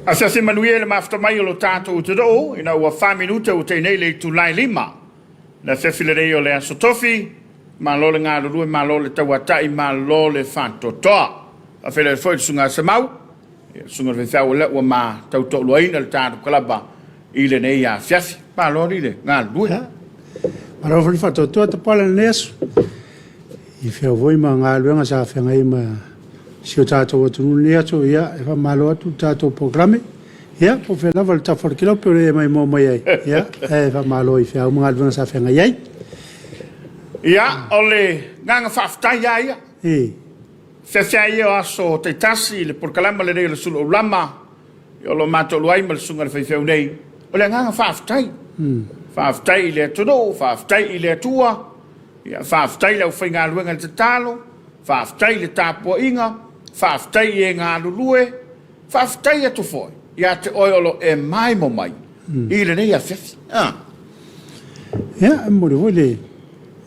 Asiasi manuia i le mafuta mai o lo tatou atunuu ina ua fa minute ua tea nei le itulai lima le afiafi lenei o le Aso Tofi. Malo le galulue, malo le tauatai, malo le faatoatoa. Faafeiloai foi i le Susuga a Semau, le Susuga i le Faifeau o lea ua ma tautoaluaina le tatou kalaba i lenei afiafi. Malo alii le galulue. Malo foi le faatoatoa Tapuala i lenei aso. I fea foi ma galuega sa feagai ma si o tatou atunuu i lenei aso, ia e faamalo atu le tatou polokalame. Ia, po o fea lava le tafa o le kilope o le e maimoa mai ai, ia, e faamalo i feau ma galuega sa feagai ai. Ia, o le agaga faafetai lava ia. Feafea ia o aso taitasi i le polokalama lenei o le Sulu Aulama, o lo o matou ai ma le susuga i le faifeau nei. O le agaga faafetai. Faafetai i le atunuu, faafetai i le Atua, ia, faafetai i le aufaigaluega i le tatalo, faafetai i le tapuaiga, faafetai i e galulue, Faafetai atu foi ia te oe o lo o e maimo mai i lenei afiafi. Ia, e momoli foi le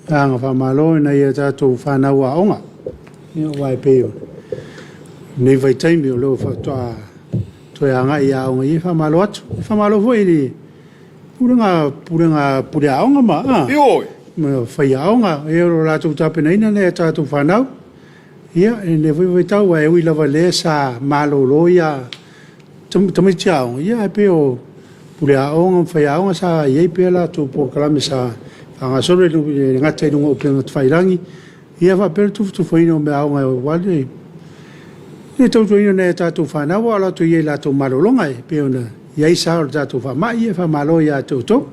agaga faamalo i nai a tatou fanau aoga, ia, aua e pei o lenei vaitaimi o lea faatoa toe agai i aoga, ia e faamalo atu. E faamalo foi i le pulega, pulega pule aoga ma, Ioe. ma faiaoga, ia o lo o latou tapenaina nai a tatou fanau. Ia, i lenei foi vaitau, aua e ui lava o lea sa malolo ia tamaiti aoga, ia ae pei o pule aoga ma faiaoga sa i ai pea latou polokalame sa faagasolo e le gata i luga o upega tafailagi, ia faapea le tufatufaina o meaaoga aua le tautuaina o nai a tatou fanau a o latou i ai i latou malologa e pei ona i ai sa o le tatou faamai, ia faamalo ia te outou.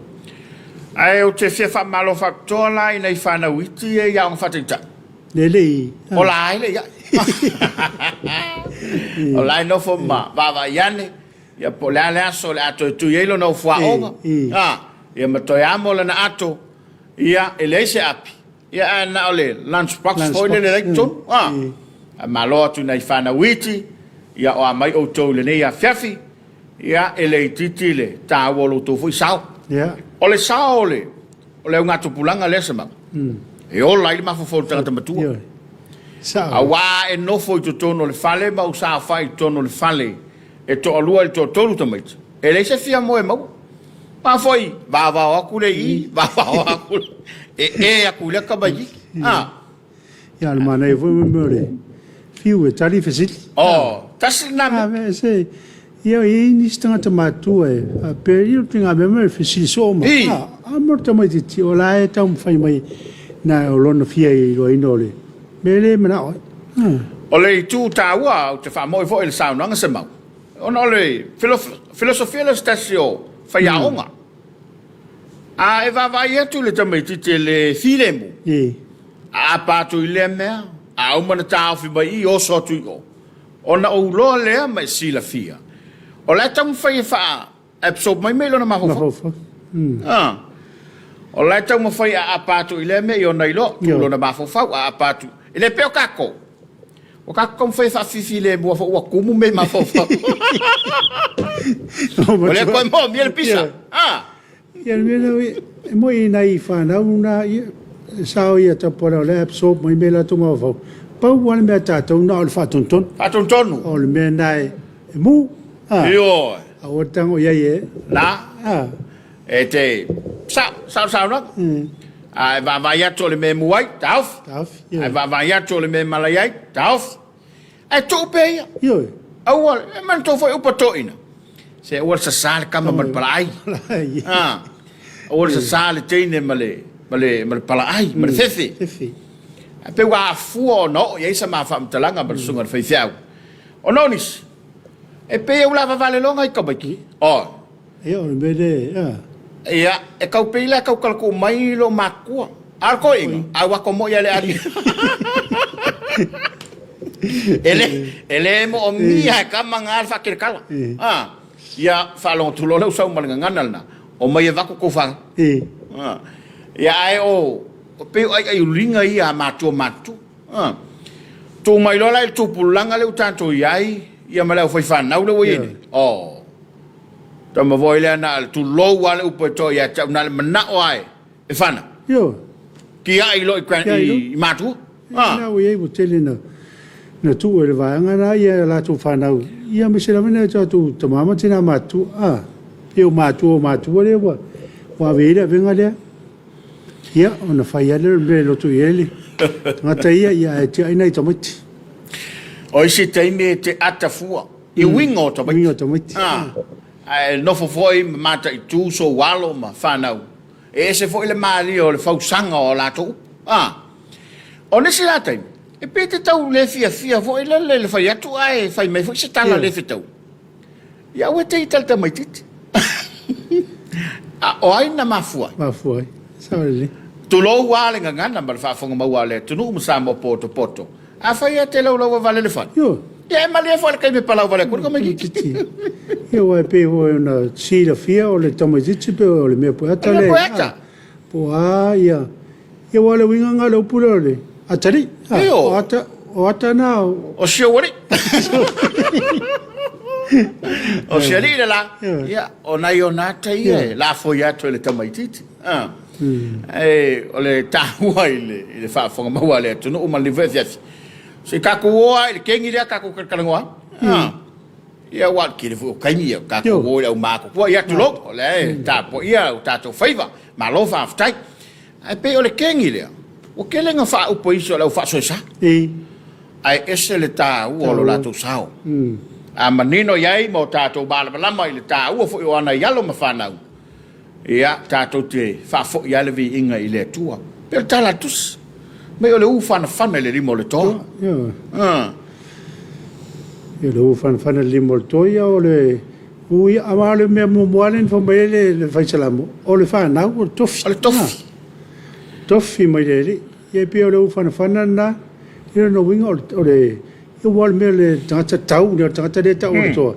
Ae ou te fia faamalo faapitoa la i nai fanau iti ia i aoga faataitai. Le le i. O la ai le ia. O la e nofo ma vaavaai ane, ia po o le a le aso o le a toe tui ai lona ufuaoga, a, ia ma toe amo lana ato, ia, e leai se api, ia ae na o le lunch box foi lele la i totonu, a. Ae malo atu i nai fanau iti, ia o a mai outou i lenei afiafi, ia, e le itiiti le taua o lo outou foi sao. O le sao o le O le augatupulaga lea Semaga, e ola ai le mafaufau o le tagata matua. Aua e nofo i totonu o le fale ma ou saofai i totonu o le fale e toalua i le toatolu tamaiti, e leai se fia moe maua. Ma foi, vavao atu le i, vavao atu le, e e atu i lea tamaitiiti. Ah. Ia, o le manaia foi mea o le fiu e tali fesili. Oh, tasi lena mea. Ah, se, ia, e i ai nisi tagata matutua e faapea, ia, o le ituaiga mea e fesili soo ma. I. Ah, a mo le tamaitiiti, o la e taumafai mai na o lona fia iloaina o le mea lea e manao ai. Ah. O le itu taua, ou te faamoe foi i le saunoaga Semau, ona o le filosofia lea o se tasi o faiaoga. A e vaavaai atu i le tamaitiiti e le filemu, aapa atu i lea mea, a uma ona taofi mai i i, oso atu i o, ona ou iloa lea ma e silafia, o la e taumafai e faa absorb mai mea i lona mafaufau. A, o la e taumafai e aapa atu i lea mea i ona iloa, tuu lona mafaufau, aapa atu. E le pei o tatou. Ua tatou taumafai e faafifilemu foi ua tumu mea i mafaufau. Ua le toe moomia le pisa. Ah. Ia le mea lea, e moi i nai fanau na, ia, e sao ia Tapuala o la e absorb mai mea i latou mafaufau. Pau lava le mea a tatou na o le faatonutonu. Faatonutonu. O le mea na e mu. Ah. Ioe. Aua le tago i ai e. Na. Ah. E te sao, sao le saunoaga. A e vaavaai atu o le mea e mu ai, taofi. Taofi, ioe. A e vaavaai atu o le mea e malai ai, taofi. Ae tuu pea ia. Ioe. Aua, e manatua foi upu a toeaiina, se aua le sasa le tama ma le palaai. Ah, aua le sasa le teine ma le, ma le, ma le palaai, ma le fefe. Fefe. Ae pei ua afua ona oo i ai sa ma faamatalaga ma le susuga i le faifeau. Ona o nisi, e pei e ula vavaleloga i tamaiti. Oh. Ia, o le mea lea, a. Ia, e tau pei la e tau talatuu mai lou matua. A o le toeaina, a ua tomo ia le ali. E le, e le moomia e tama na le faakelekala. A, ia faalogo atu loa lea ua sau ma le gagana lena, omai e avatu tou fana. A, ia ae o, pei o aiaiuliga ia a matua matutua. A, tuu mai loa la i le tupulaga lea ua tatou i ai, ia ma le aufaifanau lea ua i ai nei, oh. Tama foi lea na o le tulou lava le upu e toa ia te au, na o le manao lava e fanau. Ioe. Tiai loa i matua. Ia lena ua i ai ua tele na tuu e le vaega lena ia latou fanau, ia aemaise lava nai o tatou tama ma tina matutua, a, pei o matua o matua lea ua ave i ai le avega lea. Ia, ona fai lava lea o le mea e loto i ai le tagata ia, ia ae tiai nai tamaiti. O isi taimi e te ata fua i uiga o tamaiti. Uiga o tamaiti. A, ae nofo foi ma mataitu sou alo ma fanau, e ese foi le malie o le fausaga o a latou upu. A, o nisi la taimi, e pei e te tau le fiafia foi lele i le fai atu ae fai mai foi se tala le fetaui. Ia aua e te ita i le tamaitiiti. A o ai na mafua ai? Mafua ai. Sao lelei. Tulou lava le gagana ma le faafofoga maua a le atunuu ma Samoa potopoto. Afai e te laulau vale le fale. Ioe. Ia e malie foi le taimi e palau vale atu ai le tamaitiiti. Ia aua e pei foi ona silafia o le tamaitiiti pei o le mea poeata le. O le mea poeata. Po o a ia. Ia aua o le uiga lena o le upu lea o le atalii. Ioe. O ata, o ata na o. O si ou alii. O si alii le la. Ia, o nai ona ata ia e lafoia atu e le tamaitiiti. E, o le taua i le, i le faafofoga maua a le atunuu ma le foi afiafi. Se i tatou o lava i le kegi lea tatou talatalanoa ai. Ia aua o le tele foi o taimi ia tatou o i le aumatutua, ia tulou, o lea e tapuaia o tatou faiva, malo faafetai. Ae pei o le kegi lea, ua tele ina faaupu e isi o le au faasoesa. Ae ese le taua o lo latou sao. A manino i ai ma o tatou malamalama i le taua foi o ana i alo ma fanau, Ia, tatou te faafoi lava le viiga i le Atua. Pei o le tala a le Tusi, mai o le u fanafana i le lima o le toa. Ioe. Ia, le u fanafana i le lima o le toa, ia o le u ia, aua o le mea muamua lava lea na fai mai ai le Fai Salamo, o le fanau, o le tofi. O le tofi. Tofi mai le Alii. Ia e pei o le u fanafana lena, ia o lona uiga o le Aua o le mea le tagata tau lea, o le tagata lea e tau o le toa,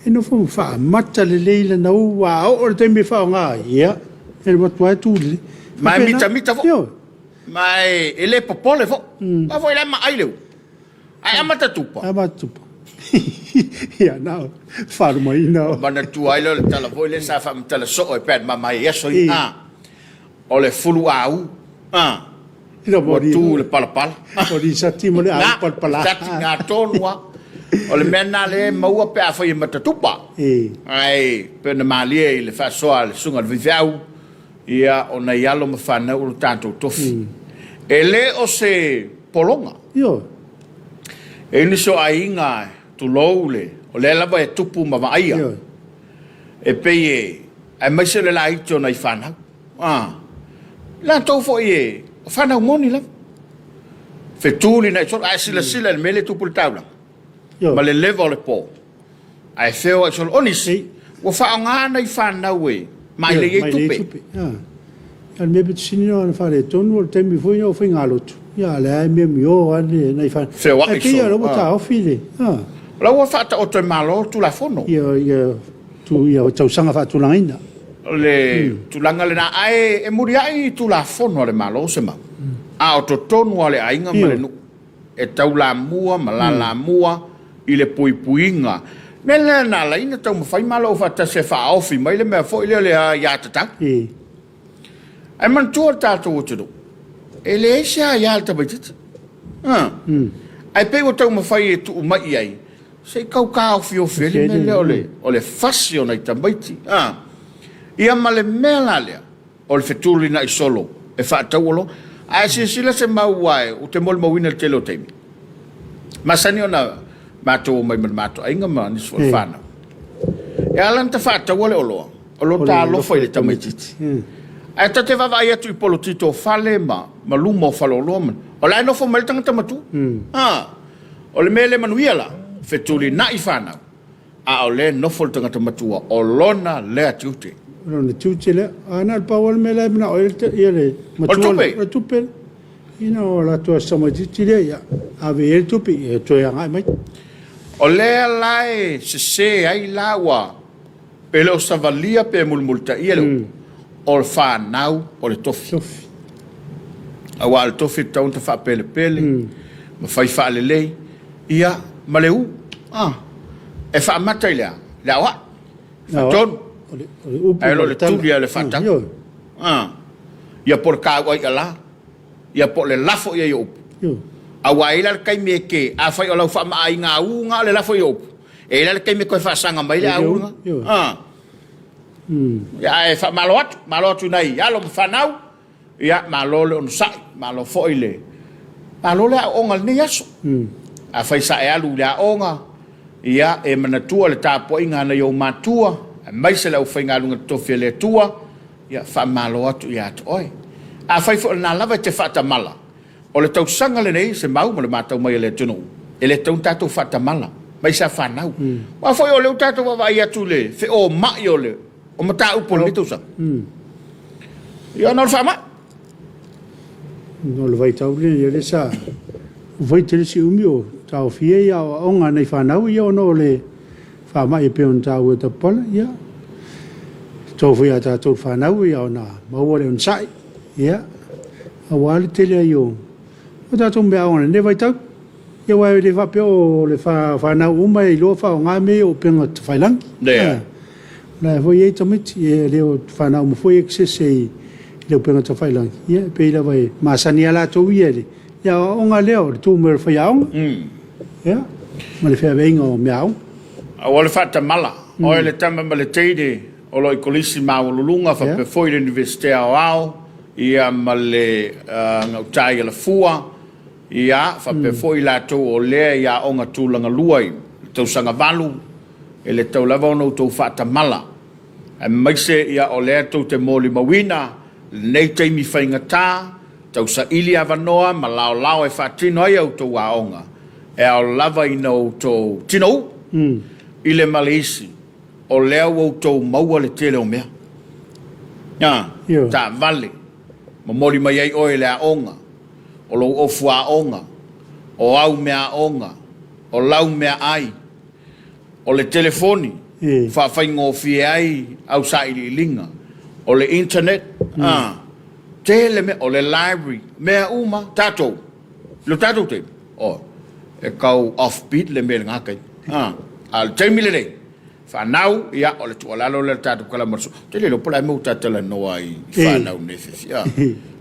e nofo ma faamata lelei lana u, a oo i le taimi e faaaoga ai, ia, e alu atu lava e tu lelei. Ma e mitamita foi. Ioe. Ma e le popole foi. Aua foi o la e maai le u. Ae amata tupa. Amata tupa. Ia, na o faalumaina o. Manatua ai lea o le tala foi lea sa faamatala soo e Pat Mama i aso ia. O le fulu au. Ua tu i le palapala. O lisati ma le au palapala. Sati na tonu lava. O le mea lena lea e maua pe afai e matatupa. Ae pei ona malie i le faasoa a le susuga i le faifeau, ia, o nai alo ma fanau o lo tatou tofi. E le o se pologa. Ioe. E i ai nisi o aiga, tulou le, o lea lava e tupu ma vaaia. Ioe. E pei e, aemaise o le laiti o nai fanau. A, latou foi e, o fanau moni lava. Fetulinai solo, ae silasila i le mea lea e tupu i le taulaga, ma le leva o le po, ae feoai solo. O nisi, ua faaaoga nai fanau e mailei ai tupe. A o le mea pito sili ona faaletonu o le taimi foi o faigalotu, ia a o lea e miomio lava nai fanau. Feoai Ae pei solo. o lea ua taofi le, a. O la ua faataoto e Malo Tulafono. Ia, ia, tu, ia tausaga faatulagaina. O le tulaga lena, ae e muliai i Tulafono a le Malo se mau, a o totonu lava o le aiga ma le nuu e taulamua ma lalamua i le puipuiga. O le mea lena na ala ai ona taumafai Malo Aufaatasi e faaofi mai le mea foi lea o le aiatatau. Ae manatua le tatou atunuu, e leai se aia a le tamaitiiti. Ae pei ua taumafai e tuu mai i ai, Se i tau taofiofi ai le mea lea o le, o le fasi o nai tamaiti. A. Ia ma le mea la lea, o le fetulinai solo e faatau oloa. Ae silasila se mau aua ou te molimauina i le tele o taimi. Masani ona matou omai ma le matou aiga ma nisi foi o fanau. E ala ona ta faataua le oloa, o lo ta alofa i le tamaitiiti. Ae ta te vaavaai atu i polotito o fale ma, ma luma o faleoloa ma, o la e nofo mai le tagata matua. A. O le mea le manuia la, fetulinai fanau, a o lea e nofo le tagata matua, o lona lea tiute. O lona tiute lea. A na o le pau lava le mea la e manao ai le matua. O le tupe. O le tupe. Ina o latou aso tamaitiiti lea, ia ave i ai le tupe, ia toe agai mai. O lea la e sese ai la ua E le o savalia pe mulimulitaia le upu, o le fanau o le tofi. Aua o le tofi e tatau ona faapelepele ma fai faalelei, ia, ma le u. E faamata i le a? Le aoai. Faatonu. O le upu Ae ma le o le le tala. tuli a o le faatau. Ioe. Ia po o le kauai'a la, ia po o le lafo i ai o upu. Ioe. Aua e i ai la le taimi e te, afai o lau faamaaiga ū na o le lafo i o upu, e i ai la le taimi e toe faasaga mai le au lena. Ioe. Ia ae faamalo atu, malo atu i nai alo ma fanau, ia malo le onosai, malo foi le, malo le aoaoga i lenei aso. Afai sa e alu i le aoga, ia e manatua le tapuaiga a nai ou matua, aemaise le aufaigaluega totofi a le Atua, ia faamalo atu ia te oe. Afai foi o lena lava e te faatamala, o le tausaga lenei, se mau ma le matau mai a le atunuu, e le tatau ona tatou faatamala, aemaise lava fanau. Aua foi o lea ua tatou vaavaai atu i le feomai o le o mataupu o lenei tausaga. Ia ona o le faamai. O le vaitau lenei lea sa vaitele si umi o taofia ia aoaoga a nai fanau ia ona o le faamai e pei ona taua e Tapupala. Ia, tou foi ia tatou fanau ia ona maua le onosai, ia, aua le tele ai o tatou meaaoga i lenei vaitau. Ia aua e le faapea o le fanau uma e iloa faaaoga mea ia o upega tafailagi. Leai. O la e foi e i ai tamaiti, e le o fanau uma foi e access i le upega tafailagi. Ia e pei lava e masani lava latou ia i le aoaoga lea o le tu mai o le faiaoga. Ia, ma le feaveaiga o meaaoga. Aua le faatamala, oe le tama ma le teine o lo o i Kolisi Maualuluga faapea foi le Iunivesite Aoao ia ma le gauta i Alafua, ia faapea foi i latou o lea i aoga tulaga lua i le tausaga valu, e le tatau lava ona outou faatamala, aemaise ia o lea tou te molimauina lenei taimi faigata, tausaili avanoa ma laolao e faatino ai a outou aoga, e ao lava ina outou tinou i le ma le isi, o lea ua outou maua le tele o mea. A, taavale, momoli mai ai oe i le aoga, o lou ofu aoga, o au meaaoga, o lau meaai, o le telefoni faafaigofie ai au sailiiliga, o le internet, a, tele mea, o le library, mea uma, tatou, i lo tatou taimi, oi, e tau off beat le mea i lena taimi, a, a o le taimi lenei, fanau, ia, o le tuualalo lea i le tatou kalama o le suo, ou te le iloa po o le a le mea ua ta talanoa ai i fanau i lenei afiafi, a,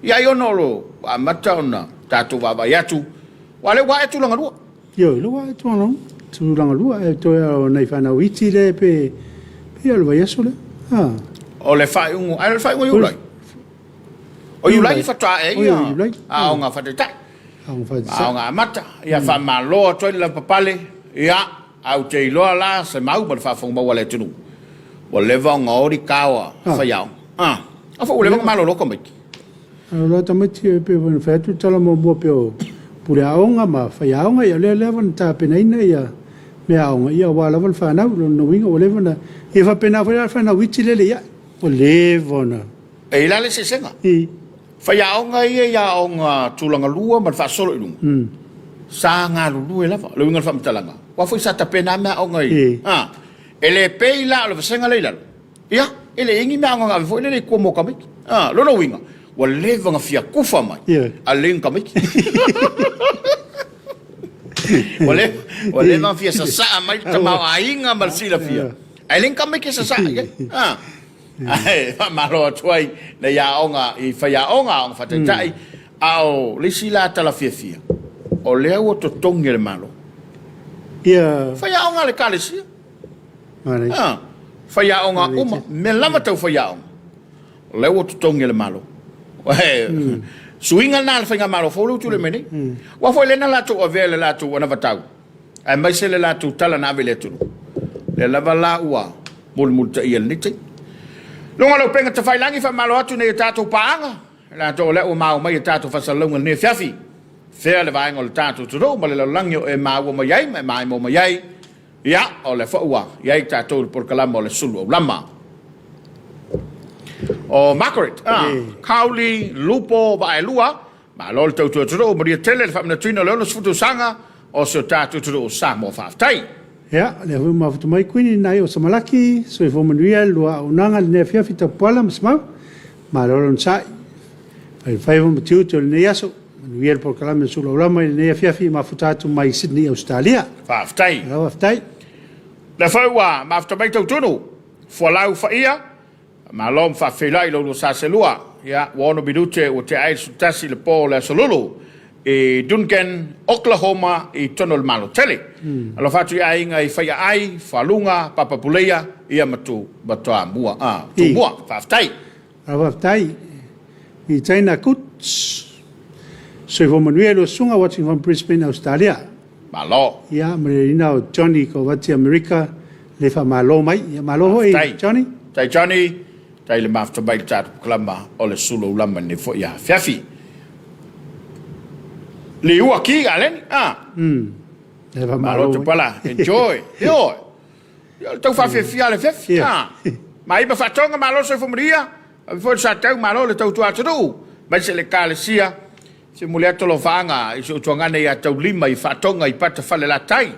ia ai ona o lo ua amata ona tatou vaavaai atu, aua o lea ua ae tulaga lua. Ioe, lea ua ae tulaga lua, ae toe o nai fanau iti lea pe pei o le vaiaso lea. A. O le faaiuga, ae o le faaiuga o Iulai. O Iulai faatoa ae ai aoga faataitai. Aoga faataitai. Aoga amata. Ia faamalo atu ai le lavapapale. Ia, ae ou te iloa la se mau ma le faafofoga mau a le atunuu, ua leva ona oli tao a faiaoga. A, a foi ua leva ona malolo tamaiti. A o la tamaiti e pei ona fai atu le tala muamua pei o puleaoga ma faiaoga, ia o lea lava na tapenaina ia meaaoga, ia aua lava le fanau. O lona uiga ua leva ona, ia faapena foi la le fanau iti lea e le i ae, ua leva ona. E i ai la le eseesega. Faiaoga ia i aoga tulaga lua ma le faasolo i luga, sa galulue lava, o le uiga o le faamatalaga, aua foi sa tapena lava meaaoga i, a, e le pei la o le vasega lea i lalo, ia, e le i ai ni meaaoga na ave foi lele i tua mo tamaiti. A, lona uiga, ua leva ona fia tufa mai, a leai ni tamaiti. Ua leva, ua leva ona fia sasaa mai le tamaoaiga ma le silafia, ae leai ni tamaiti e sasaa i ai. A. Ae faamalo atu ai nei aoga i faiaoga, aoga faataitai, a o le isi la tala fiafia, o lea ua totogi e le Malo. Ia. Faiaoga a le Ekalesia. A, faiaoga uma, mea lava tau faiaoga, o lea ua totogi e le Malo. Suiga lena a le Faigamalo fou lea ua tulai mai nei. Aua foi lea na latou avea i le latou anavatau, aemaise le latou tala na ave i le atunuu, lea lava la ua mulimulitaia i lenei taimi. Luga o le upega tafailagi, faamalo atu nei a tatou paaga, i latou o lea ua maua mai a tatou faasalalauga i lenei afiafi. Fea le vaega o le tatou atunuu ma le lalolagi o e maua mai ai ma e maimoa mai ai, ia, o lea foi ua i ai tatou i le polokalama o le Sulu Aulama. O Margaret, ah, Kauli, Lupo, Vaaelua, Malo le tautua atunuu, manuia tele le faamanatuina o le 60 tausaga o si o tatou atunuu o Samoa. Faafetai. Ia, o lea foi ua mafuta mai Kuini nai o Samalaki, soifua manuia le lua auaunaga i lenei afiafi Tapuala ma Semau. Malo le onosai. Fai faiva ma tiute o lenei aso. Manuia le polokalame o Sulaulama i lenei afiafi mafuta atu mai Sydney, Ausetalia. Faafetai. Malo faafetai. O lea foi ua mafuta mai Tautunu. Fualau Faia, Malo ma faafeiloai i lo lua sa selua. Ia, ua ono minute ua tea ai le 11 i le po o le Aso Lulu i Duncan, Oklahoma i totonu o le Malo Tele. Alofa atu i aiga i Faiaai, Faluga, Papa Puleia, ia ma Tu, ma Toamua, a, Tumua. Faafetai. Malo faafetai. I China Coots. Soifua manuia i lua susuga watching from Brisbane, Australia. Malo. Ia, ma le ina o Johnny Kovati Amerika le faamalo mai. Ia, malo foi Johnny. Faafetai Johnny, faafetai le mafuta mai i le tatou kalama o le sulu ulama nei foi afiafi. Liua ki aleni, ah. Le faamalo. Malo te pala, enjoy. Ioe. Ia le tau faafiafia le afiafi. Ah. Mai ma faatoga malo soifua manuia. Ave foi le satau malo le tautua atunuu. Mai se le kalesia. Se muli atu alofaaga i si ou tuagana ia Taulima i Faatoga i Pata Falelatai.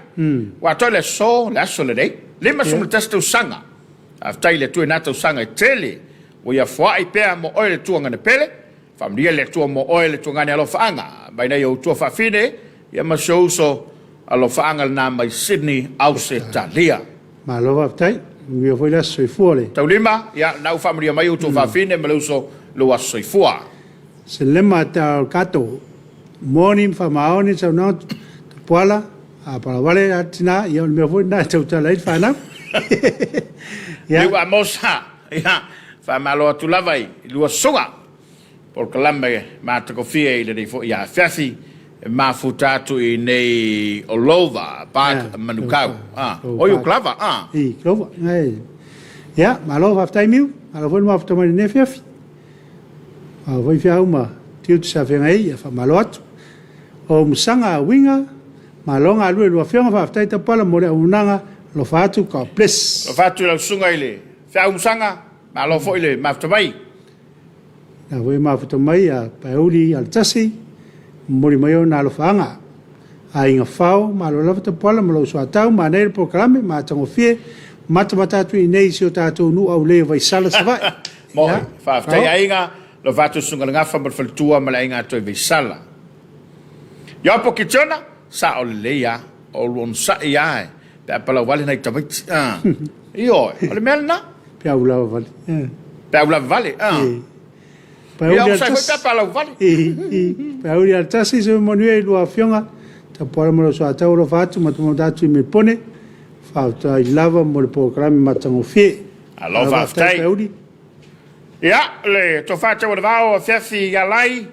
Ua atoa le aso, le aso lenei, 51 tausaga. Faafetai i le Atua i na tausaga e tele ua ia foai pea mo oe le tuagana pele. Faamanuia le Atua mo oe le tuagana alofaaga. Mai nei ou tua faafine, ia ma si ou uso alofaaga lena mai Sydney, Ausetalia. Malo faafetai. Manuia foi le aso soifua o le. Taulima, ia, na ua faamanuia mai ou tua faafine ma le uso i lou aso soifua. Selema Delgado, Moni ma faamaoni le saunoaga Tapuala, a palavale a tina, ia o le mea foi lena e tautala ai le fanau. Ia. Liu Amosa, ia, faamalo atu lava i lua susuga. Polokalame matagofie i lenei foi afiafi e mafuta atu i nei o Lova Park Manukau. Ah, oi o Clover, ah. I Clover. Ia, malo faafetai Miu, malo foi le mafuta mai lenei afiafi. A foi feau ma tiute sa feagai ai, ia faamalo atu. O Musaga Uiga, malo galue i lua afioga, faafetai Tapuala mo le auaunaga, alofa atu, God bless. Alofa atu i lau susuga i le Feau Musaga, malo foi le mafuta mai. Na foi mafuta mai a Paeuli Alatasi, momoli mai ona alofaaga. Aiga Fao, malo lava Tapuala ma lou soatau, manaia le polokalame, matagofie, matamata atu i inei i si o tatou nuu aulei o Vaisala, Savaii. Moi, faafetai aiga, alofa atu Susuga le Gafa ma le faletua ma le aiga atoa i Vaisala. Ioapo Kitiona, sao lelei a, o lu onosai a e, pe a palau vale nai tamaiti. Ah. Ioe, o le mea lena. Pe a ulava vale. Pe a ulava vale. Ah. Ia, onosai foi pe a palau vale. Paeuli Alatasi, se manuia i lua afioga, tapuala ma lou soatau alofa atu ma tumauta atu i Melpone, faafetai lava mo le polokalame matagofie. Alo faafetai. Ia, le tofa tau o le vao afiafi ia lai,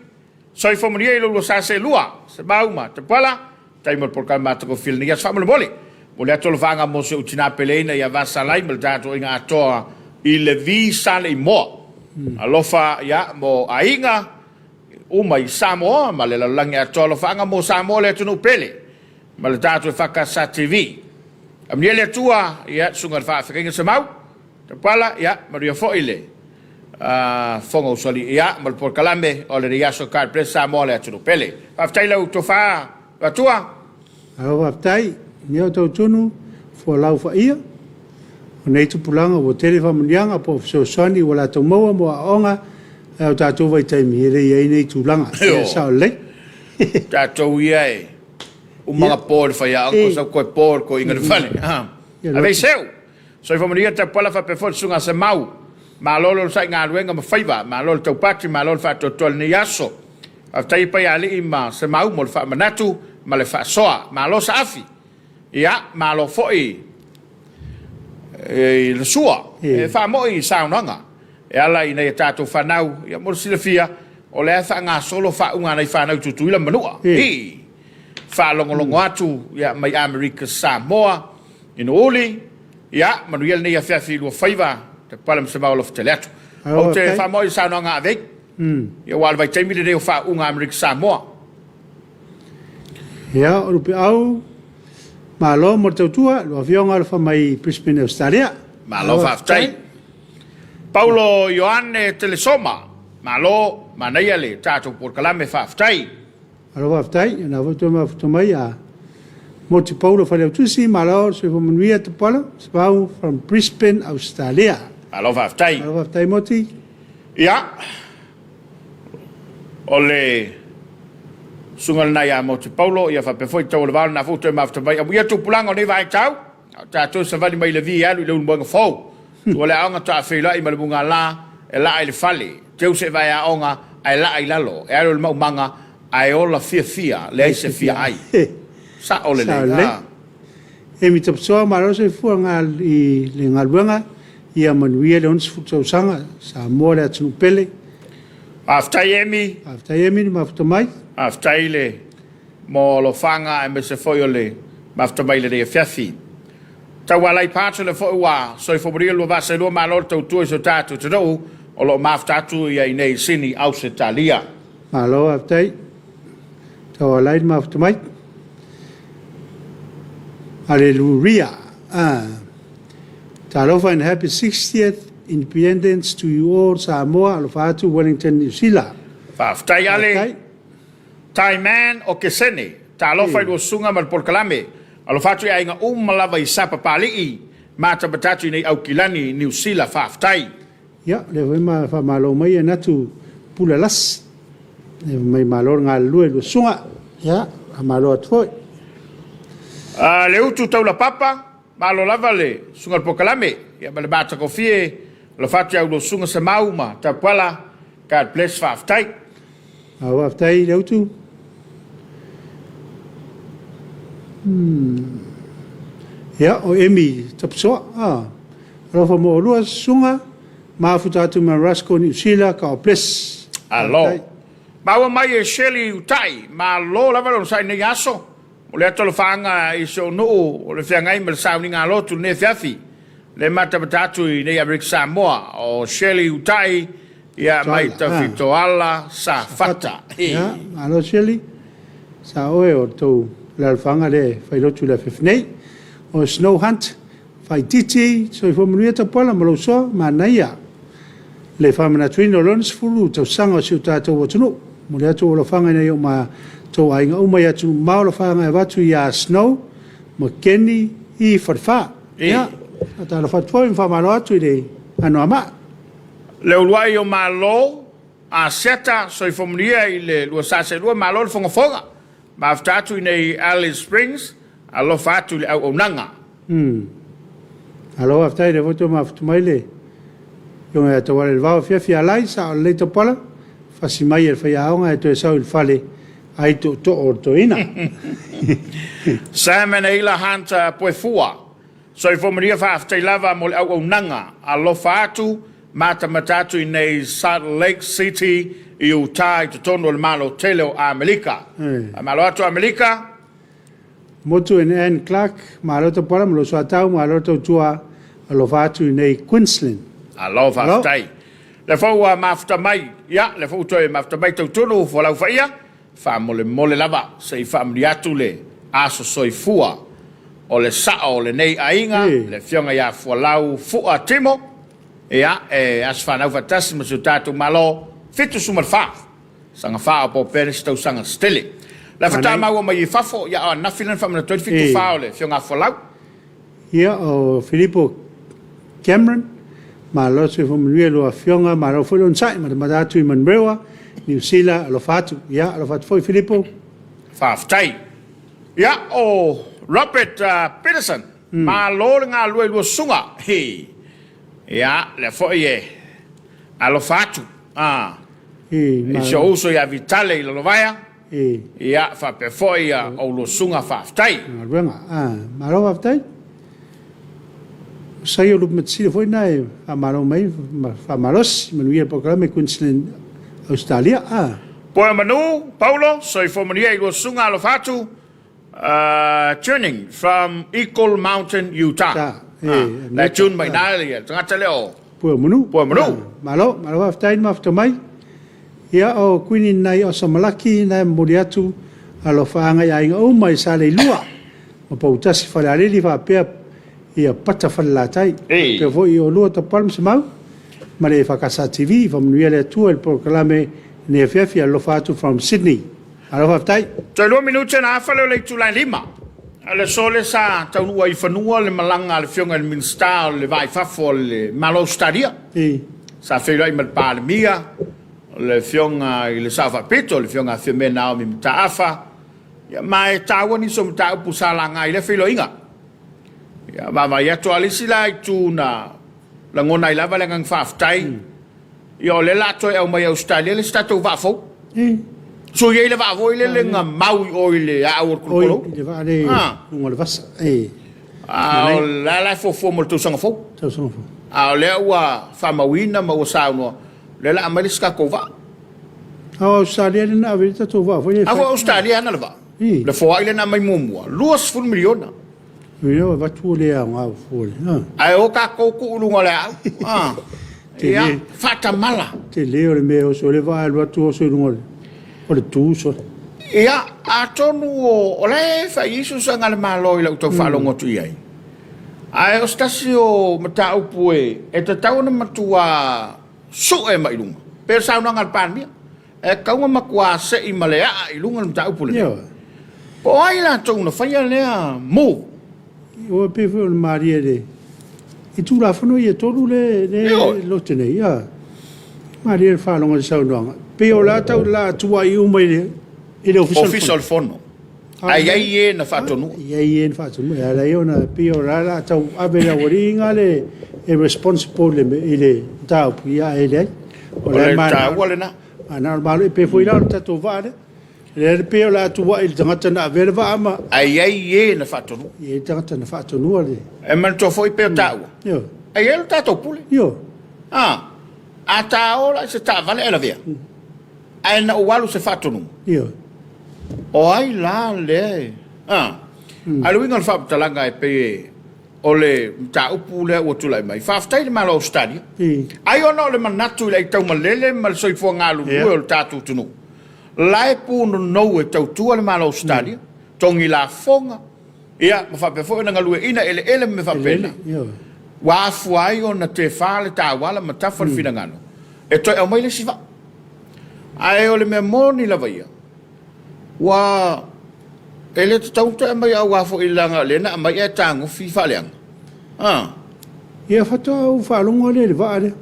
soifua manuia i lo lua sa seelua, se mau ma tapuala, tai mo le polokalame matagofie lenei aso faamolemole. Momoli atu alofaaga mo si ou tina peleina ia Vasa Lai ma le tatou aiga atoa i le vi Saleimoa. Alofa ia mo aiga uma i Samoa ma le lalolagi atoa alofaaga mo Samoa le atunuu pele ma le tatou EFKS TV. Amuia le Atua, ia, susuga i le faafeagaiga Semau, Tapuala, ia, manuia foi le Fofoga Usoalii, ia, ma le polokalame o lenei aso God bless Samoa le atunuu pele. Faafetai lau tofa Atua. Malo faafetai, ia o tautunu folau faia o nei tupulaga ua tele faamanuiaga po o fesoasoani ua latou maua mo aoaoga ae o tatou vaitaimi e le i ai nei tulaga. Ia sao lelei. Tatou ia e Umaga po i le faiaoga, ko sau koe po i le koiga i le fale. Ave i seu! Soifua manuia Tapuala faapea foi le Susuga Semau. Malo le onosai galuega ma faiva, malo le taupati, malo le faatoatoa i lenei aso. Faafetai i Paialii ma Semau mo le faamanatu ma le faasoa. Malo saafi! Ia, malo foi i le sua e faamoi i saunoaga e ala i nai a tatou fanau. Ia, mo le silafia, o lea e faagasolo faauga a nai fanau i Tutuila ma Manua. Ii, faalogologo atu ia, mai Amerika Samoa, i Nuuuli, ia, manuia lenei afiafi i lua faiva, te pale ma se vao alofa tele atu. Ou te faamoi i saunoaga a Avei, ia, aua o le vaitaimi lenei o faauuga Amerika Samoa. Ia, o Lupeau, malo mo le tautua, lua afioga alofa mai Brisbane, Australia. Malo faafetai. Paulo Ioane Telesoma, malo, manaia le tatou polokalame, faafetai. Malo faafetai, o lena foi toe mafuta mai a Moti Paulo Faleautusi, malo le soifua manuia Tapuala, Savau from Brisbane, Australia. Malo faafetai. Malo faafetai Moti. Ia, O le susuga lena ia Moti Paulo, ia faapea foi tau o le vao lena foi ua toe mafuta mai. Amuia tupulaga o nei vaitau, a o tatou e savali mai i le vi e alu i le ulumoega fou. Tua le aoga toa feiloai ma le mugala e laa i le fale, teu se vae aoga ae laa i lalo, e alu i le maumaga ae ola fiafia, leai se fia ai. Sao lelei. Sao lelei. Amy Tapusoa, malo soifua i le galuega, ia manuia le 60 tausaga, Samoa le atunuu pele. Faafetai Amy. Faafetai Amy le mafuta mai. Faafetai le mo alofaga aemaise foi o le mafuta mai i lenei afiafi. Taualai Partner foi ua soifua manuia lua vaa seelua malo le tautua i si o tatou atunuu o lo o mafuta atu ia i nei Sini Ausetalia. Malo faafetai. Taualai le mafuta mai. Aleluria. Ah. Talofa and happy 60th independence to you all Samoa alofa atu Wellington New Zealand. Faafetai Ale. Tai Man o Kesene, talofa i lua susuga ma le polokalame. Alofa atu i aiga uma lava i Sapa Papalii, matamata atu i nei Aukilani, Niu Sila, faafetai. Ia, lea foi ma faamalo mai e Natu Pula Lasi. E mai malo le galulue i lua susuga. Ia, faamalo atu foi. A le utu taulapapa, malo lava le susuga i le polokalame, ia ma le matagofie, alofa atu i a ulua susuga Semau ma Tapuala, God bless, faafetai. A faafetai le utu. Ia, o Emi Tapusoa. Ah, alofa mo olua susuga, mafuta atu ma Rasco Niu Sila, God bless. Alo. Maua mai e Shirley Utai, malo lava le onosai i lenei aso. O le atu alofaaga i si ou nuu o le feagai ma le sauniga a lotu i lenei afiafi. Le matamata atu i nei Amerika Samoa, o Shirley Utai, ia mai Tafitoala, Safata. Ia, malo Shirley. Sa oe o le tou alalafaga lea e fai lotu i le afiafi nei. O Snow Hunt, Faititi, soifua manuia Tapuala ma lou soa, manaia le faamanatuina o lona 10 tausaga o si o tatou atunuu. Momoli atu ou alofaga i nai o matou aiga uma i atunuu mamao, alofaga e avatu ia Snow ma Kenny i Falefa. Ia, faatalofa atu foi ma faamalo atu i le Anoamaa. Le uluai o Malo, Asiata, soifua manuia i le 242, malo le fogafoga. Mafuta atu i nei Alice Springs, alofa atu i le auaunaga. Umm. Malo faafetai lea foi toe mafuta mai le Afioga ia Tauala i le Vao afiafi Alai, sao lelei Tapuala, fasi mai e le faiaoga e toe sau i le fale ai tootoo o le toeaina. Sam and Aila Hunt Poefua, Soifua manuia faafetai lava mo le auaunaga, alofa atu, matamata atu i nei Salt Lake City i Utah i totonu o le Malo tele o Amelika. Faamalo atu Amelika. Motu and Ann Clark, malo tapuala ma lou soatau, malo tautua, alofa atu i nei Queensland. Alo faafetai. Lea foi ua mafuta mai, ia, lea foi ua toe mafuta mai Tautunu Folau Faia, Faamolemole lava se i faamanuia atu le aso soifua o le sao o lenei aiga, le Afioga ia Fualau Fua Timo, ia, e aso fanau faatasi ma si o tatou Malo, 74, saga fa o Popele se tausaga se tele. La faatoa maua mai i fafo, ia, o ananafi lea na faamanatu ai le 74 o le Afioga a Fualau. Ia, o Filipo Cameron, malo soifua manuia i lua afioga, malo foi le onosai, matamata atu i Manurewa, Niu Sila, alofa atu. Ia, alofa atu foi Filipo. Faafetai. Ia, o Robert Peterson, malo le galulue i lua susuga. Hi. Ia, lea foi e alofa atu i si ou uso ia Vitale i Lalovaea. Ia, faapea foi ia oulua susuga, faafetai. Galuega. Ah, malo faafetai. O Saio Lupe Matasila foi na e faamalo mai ma faamalosi manuia le polokalame Queensland Ausetalia. Ah. Poe manu, Paulo, soifua manuia i lua susuga alofa atu, tuning from Eagle Mountain, Utah. Ta, e, Ah, la e tune mai na le tagata lea o Pue o manu. Pue o manu. Ah, malo, malo faafetai le mafuta mai. Ia o Kuini nai Osa Malaki na e momoli atu alofaaga i aiga uma i Saleilua ma Poutasi Falealili faapea ia Pata Falelatai. Faapea foi i oulua Tapuala ma Semau ma le EFKS TV. Faamanuia le Atua i le polokalame lenei afiafi. Alofa atu from Sydney. Malo faafetai. Toe 2 minute ona afa lea o le itula e 5. O le aso lea sa taunuu ai i fanua le malaga a le Afioga i le Minisita o le Va i Fafo o le Malo o Ausetalia. Sa feiloai ma le Palemia, le Afioga i le Sao Faapito, le Afioga a Fiame Naomi Mataafa, ia, ma e taua nisi o mataupu sa laga i lea feiloaiga. Ia, vaavaai atu a le isi la itu na lagona ai lava le agaga faafetai. Ia o lea la toe aumai Ausetalia le isi tatou vaa fou. Sui ai le vaa foi lele na mau i o i le aau o le Oi, i le vaa lea i luga o le vasa. A o la la e fuafua mo le tausaga fou. Tausaga fou. A o lea ua faamauina ma ua saunoa, o lea la a aumai le isi tatou vaa. A o Ausetalia lea na ave ai le tatou vaa foi lea e fai. A foi o Ausetalia e ana le vaa. Le foai lea na aumai muamua, $20 miliona. Ua avatu ua le aoga ua fua le. Ae o tatou tuu i luga o le aau. Ia, faatamala. Tele o le mea e oso ai le vaa e alu atu oso i luga o le tu sole. Ia, atonu o la e fai i ai suesuega a le Malo i lau tau faalogo atu i ai. Ae o se tasi o mataupu e tatau ona matua sue mai luga, pei o le saunoaga a le Palemia, e tatau ona matua sei ma le aa i luga le mataupu lenei. Po o ai latou na faia lea move? Ua pei foi o le malie le i Tulafono ia e 3 le le lote nei. Ia malie le faalogo i le saunoaga. Pei o la tau la tuai uma i le i le Ofisa o le Fono. Ae i ai e na faatonua. E i ai e na faatonua. E ala ai ona pei o la la tau ave i le aualiiga le e responsible i le mataupu, ia ae leai. O le taua lena. Manao le Malo, e pei foi la o le tatou vaa lea. Lea e pei o le a tuuai i le tagata na avea le vaa ma... Ae i ai e na faatonua. E i ai tagata na faatonua le... E manatua foi pei o taua. Ioe. E i ai lo tatou pule. Ioe. A ta o la i se taavale ae lavea. Ae na ou alu i se faatonuga. Ioe. O ai la lea e... A o le uiga o le faamatalaga e pei o le mataupu lea ua tulai mai. Faafetai i le Malo o Ausetalia. Ai ona o le manatu i le aitaumalele ma le soifua galulue o le tatou atunuu, la e punonou e tautua le Malo o Ausetalia, togi lafoga, ia, ma faapea foi ona galueaiina eleele ma mea faapena. Ua afua ai ona tefa le tauala ma tafa le finagalo e toe aumai le isi vaa. Ae o le mea moni lava ia, ua e le tatau ona toe aumai aua foi leaga o lea na aumai ae tagofi faaleaga. Ia faatoa ou faalogo lea i le vaa lea.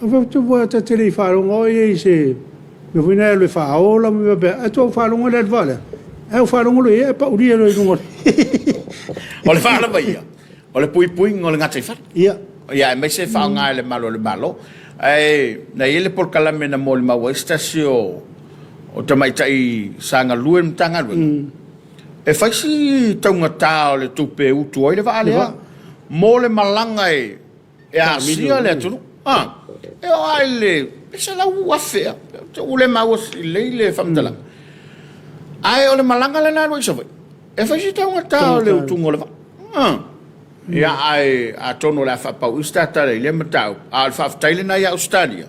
Faatoa ta te le i faalogo o i ai i se mea foi lea e alu e faaola ma mea faapea. Ae faatoa ou faalogo lea i le vaa lea. Ae ou faalogo loa i ai ae paulia loa i luga. O le vaa lava ia, o le puipuiga o le gataifale. Ia. Ia, aemaise faaaoga e le Malo o le Malo. Ae na i ai le polokalame na molimau ai se tasi o tamaitai sa galue i le Matagaluega, e fai si taugata o le tupe e utu ai le vaa lea mo le malaga e asia le atunuu. E oo lava i le $100,000 ea, ua le maua lelei le faamatalaga. Ae o le malaga lea na alu ai i Savaii, e fai si taugata o le utuga o le vaa. Ia, ae atonu o le a faapau se ta tala i lea mataupu, a o le faafetai lena ia Ausetalia.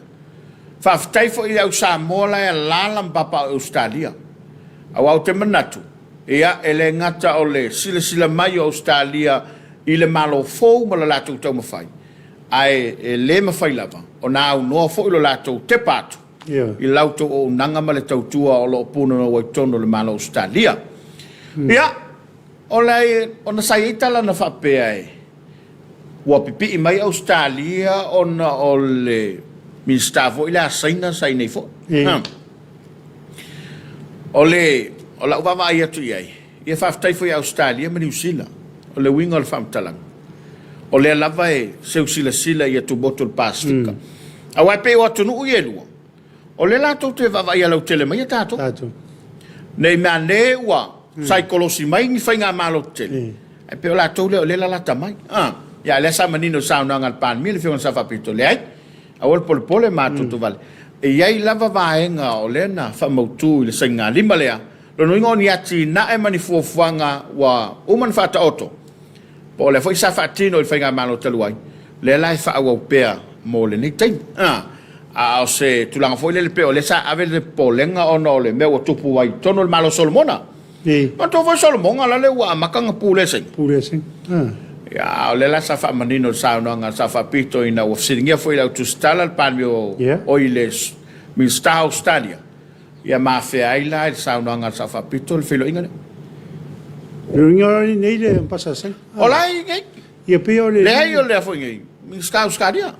Faafetai foi i le au Samoa la e alaala ma papaaao i Ausetalia. Aua ou te manatu, ia, e le gata o le silasila mai o Ausetalia i le Malo fou ma le latou taumafai, ae e le mafai lava ona aunoa foi lo latou tepa atu i la outou auaunaga ma le tautua o lo o punonou ai totonu o le Malo o Ausetalia. Ia, O le, ona sa i ai tala na faapea e, ua pipii mai Ausetalia ona o le Minisita foi lea a Saina sa i inei foi. O le, o lau vaavaai atu i ai, ia faafetai foi ia Ausetalia ma Niu Sila. O le uiga o le faamatalaga, o lea lava e seu silasila i atumotu o le Pasefika. Aua e pei o atunuu ia e lua, O lea latou te vaavaaia lautele mai ia tatou. Tatou. Ne i meaane ua saikolosi mai ni faigamalo tetele, ae pei o latou lea o lea e lalata mai. Ia, a o lea sa manino i le saunoaga a le Palemia, le Afioga i le Sao Faapito, leai, aua le polepole ma atoatovale. E i ai lava vaega o lea na faamautu i le sainigalima lea, lona uiga o ni atinae ma ni fuafuaga ua uma ona faataoto, Po o lea foi sa faatino i le faigamalo talu ai, lea la e faaauau pea mo lenei taimi. A o se tulaga foi lele pei o lea sa ave le popolega ona o le mea ua tupu ai i totonu o le Malo o Solomona. Manatua foi Solomona la le ua amata ona pulea e Saina. Pulea e Saina. Ia, a o lea la sa faamanino i le saunoaga a le Sao Faapito ina ua fesiligia foi i le au tusitala le Palemia o i le Minisita o Ausetalia, Ia ma afea ai la i le saunoaga a le Sao Faapito le feiloaiga lea. Feiloaiga la i nei le Ambassador a Saina. O la e i nei. Ia pei o le. Leai o lea foi nei, Minisita Ausetalia.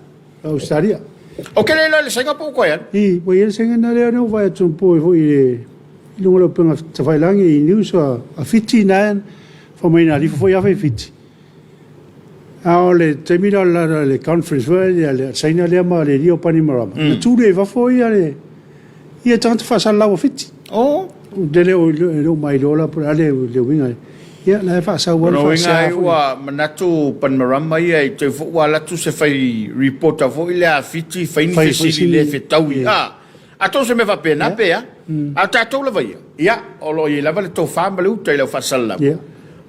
Ausetalia. Ou te le iloa i le Saina po ua toe alu. I, ua i ai le Saina na lea na ou vaai atu po foi i le i luga o le upega tafailagi i news a Fiti na fai mai na alifa foi afa i Fiti. A o le taimi lea o le conference foi lea a le Saina lea ma le alii o Panimarama, na tu lea i fafo ia le ia tagata faasalalau o Fiti. Oh. Ou te le o mailoa la po o le a le uiga. Ia, la e faasau ai le Lona uiga faasea ai foi. ua manatu Panimarama ia i toe foi ua alu atu se fai reporter foi lea a Fiti fai ni Fai fesili le fesili. fetaui. Ia. Atonu se mea faapena Ia. pe a. A o tatou lava ia, ia, o lo o i ai lava le tofa ma le uta i lau faasalalau. Ia.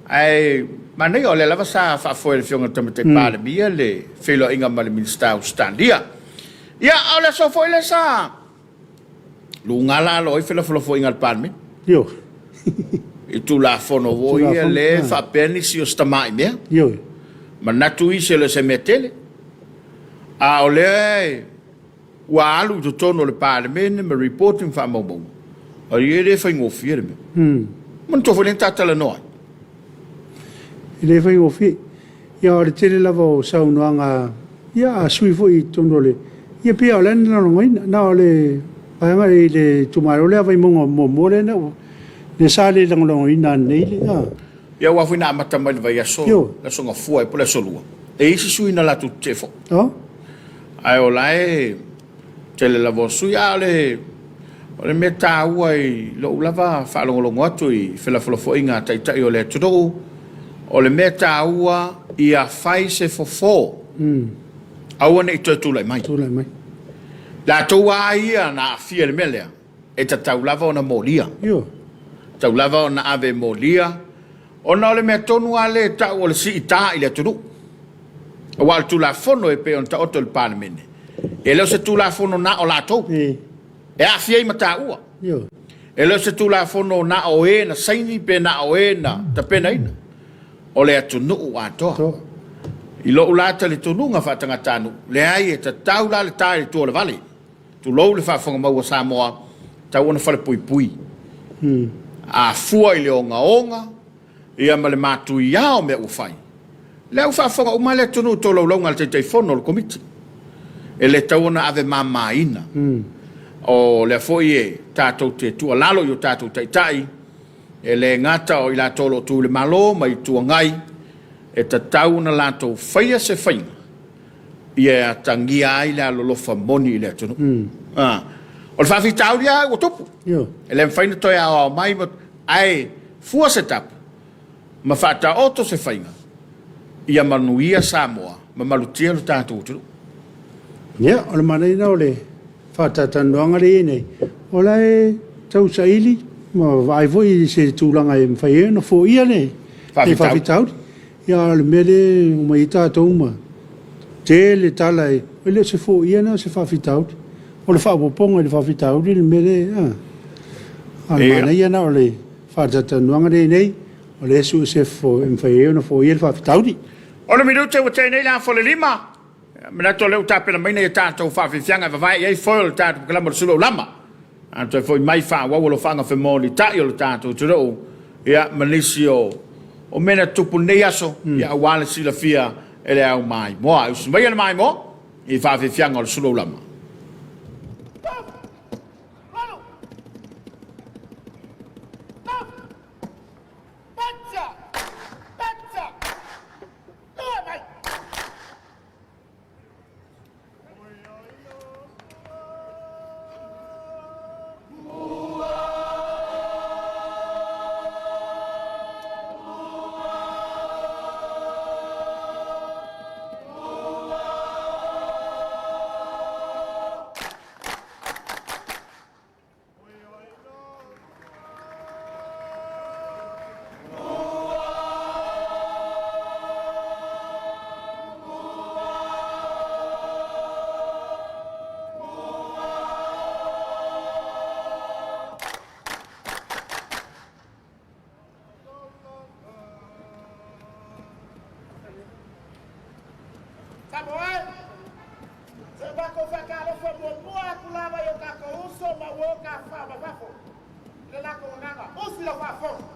Ae manaia o lea lava sa faafoe e le Afioga i le Tamaitai Palemia le feiloaiga ma le Minisita o Ausetalia. Ia, a o le aso foi lea sa luga la alo ai felafolafoaiga a le Palemene. Ioe. I Tulafono foi ia Tulafono, lea ah. faapea nisi o si tamai mea. Ioe. Manatu isi e le o se mea tele. A o lea ua alu i totonu o le Palemene ma report ma faamaumauga, ai e le faigofie le mea. Manatua foi lea na ta talanoa ai. E le faigofie. Ia o le tele lava o saunoaga ia a sui foi i totonu o le ia pei o le a na lagolagoina. Na o le vaega i le itumalo lea Vaimauga muamua lea na lea sa le lagolagoina ananei le a. Ia aua foi na amata mai le vaiaso, Ioe. le aso Gafua ea po o le aso Lua, e i ai isi sui na latou tetee foi. Oh. Ae o la e tele lava o sui, a o le o le mea taua i lou lava faalogologo atu i felafolafoaiga a taitai o le atunuu, o le mea taua ia fai se fofo, aua ne i toe tulai mai. Tulai mai. Latou lava ia na aafia i le mea lea, e tatau lava ona molia. Ioe. Tatau lava ona ave e molia, ona o le mea tonu lava lea e tau o le siita i le atunuu. Aua o le Tulafono e pei ona taoto i le Palemene, e le o se Tulafono na o latou, e aafia ai ma taua. E le o se Tulafono na o e na saini pe na o e na tapenaina, o le atunuu atoa. I lou la talitonuga faatagatanuu, leai e tatau la le ta i le tua o le vale. Tulou le faafofoga mau a Samoa, tatau ona falepuipui. A fua i le ogaoga ia ma le matuia o mea ua fai, lea ua faafofoga uma le atunuu i tolaulauga a le Taitaifono o le Komiti. E le tatau ona ave mamaina. O lea foi e tatou te tuualalo i o tatou taitai, e le gata o i latou o lo o tu i le Malo ma Itu Agai, e tatau ona latou faia se faiga ia e atagia ai le alolofa moni i le atunuu. O le faafitauli lava ua tupu. E le mafai ona toe aoao mai, ae fua se tapu ma faataoto se faiga ia manuia Samoa ma malutia lo tatou atunuu. Ia, o le manaia lena o le faatalatalanoaga lea e i ai nei, o la e tau saili ma vaai foi i se tulaga e mafai ai ona foia le faafitauli. Ia, a o le mea lea e omai ai tatou ma tele tala e le o se foia lena o se faafitauli. O le faaopoopoga i le faafitauli le mea lea, a o le manaia lena o le faatalatalanoaga lea e i ai nei, o lea e sue se e mafai ai ona foia le faafitauli. O le minute ua tea nei le afa o le 5. Manatu o lea ua tapena mai nai a tatou faafiafiaga e vavae i ai foe o le tatou pakalama o le Sulu Lama. A toe foi mai faaauau alofaaga femolitai o le tatou atunuu, ia, ma nisi o o mea na tutupu i lenei aso, ia, aua le silafia e le au maimoa. E usi maia le maimoa i faafiafiaga o le Sulu Lama. Samoa e, se matou faatalofa muamua atu lava i o tatou uso ma uo tafafao mai fafo i le latou agaga usi lau faafofoga.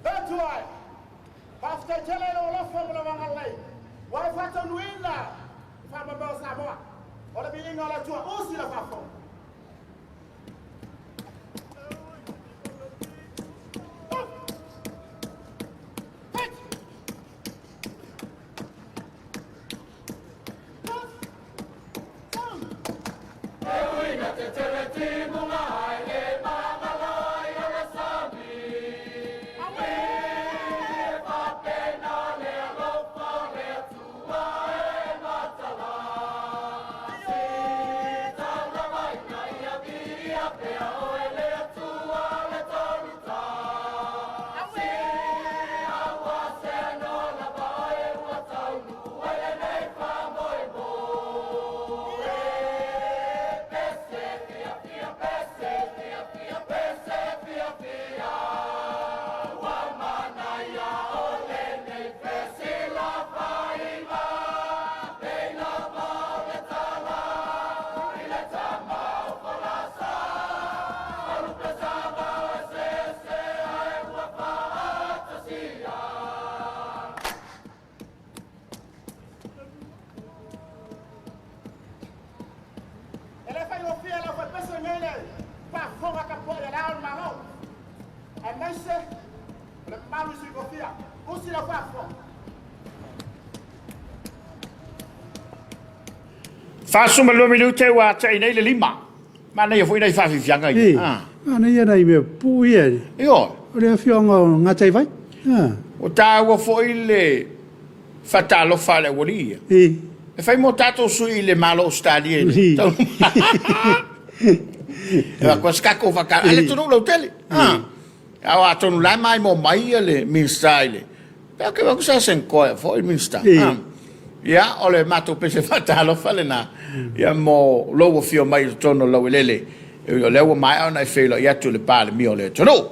Le Atua e, faafetai tele i lou alofa ma lau agalelei, ua e faataunuuina le faamoemoe o Samoa. O le viiga o le Atua, usi lau faafofoga. E le faigofie le aufaipese nei le faafofoga tapuai a Le Ao o le Malo, aemaise o le mamalu i sui tofia. Usi lau faafofoga. 42 minute ua ta'i nei le 5. Manaia foi nai faafiafiaga ia. Ē, manaia nai mea pupuu ia. Ioe. O le afioaga o Gataivai. Ua taua foi le faatalofa a le aualii ia. E fai mo tatou sui i le Malo o Ausetalia i le E avatu se tatou faatalofa, a le atunuu lautele. A o atonu la e maimoa mai ia le Minisita i le... Pe ke vaku sa senkoa foi le Minisita. Ia, o le matou pese faatalofa lena, ia mo lou afio mai i totonu o lauelele, e ui o lea ua maea ona e feiloai atu i le Palemia o le atunuu.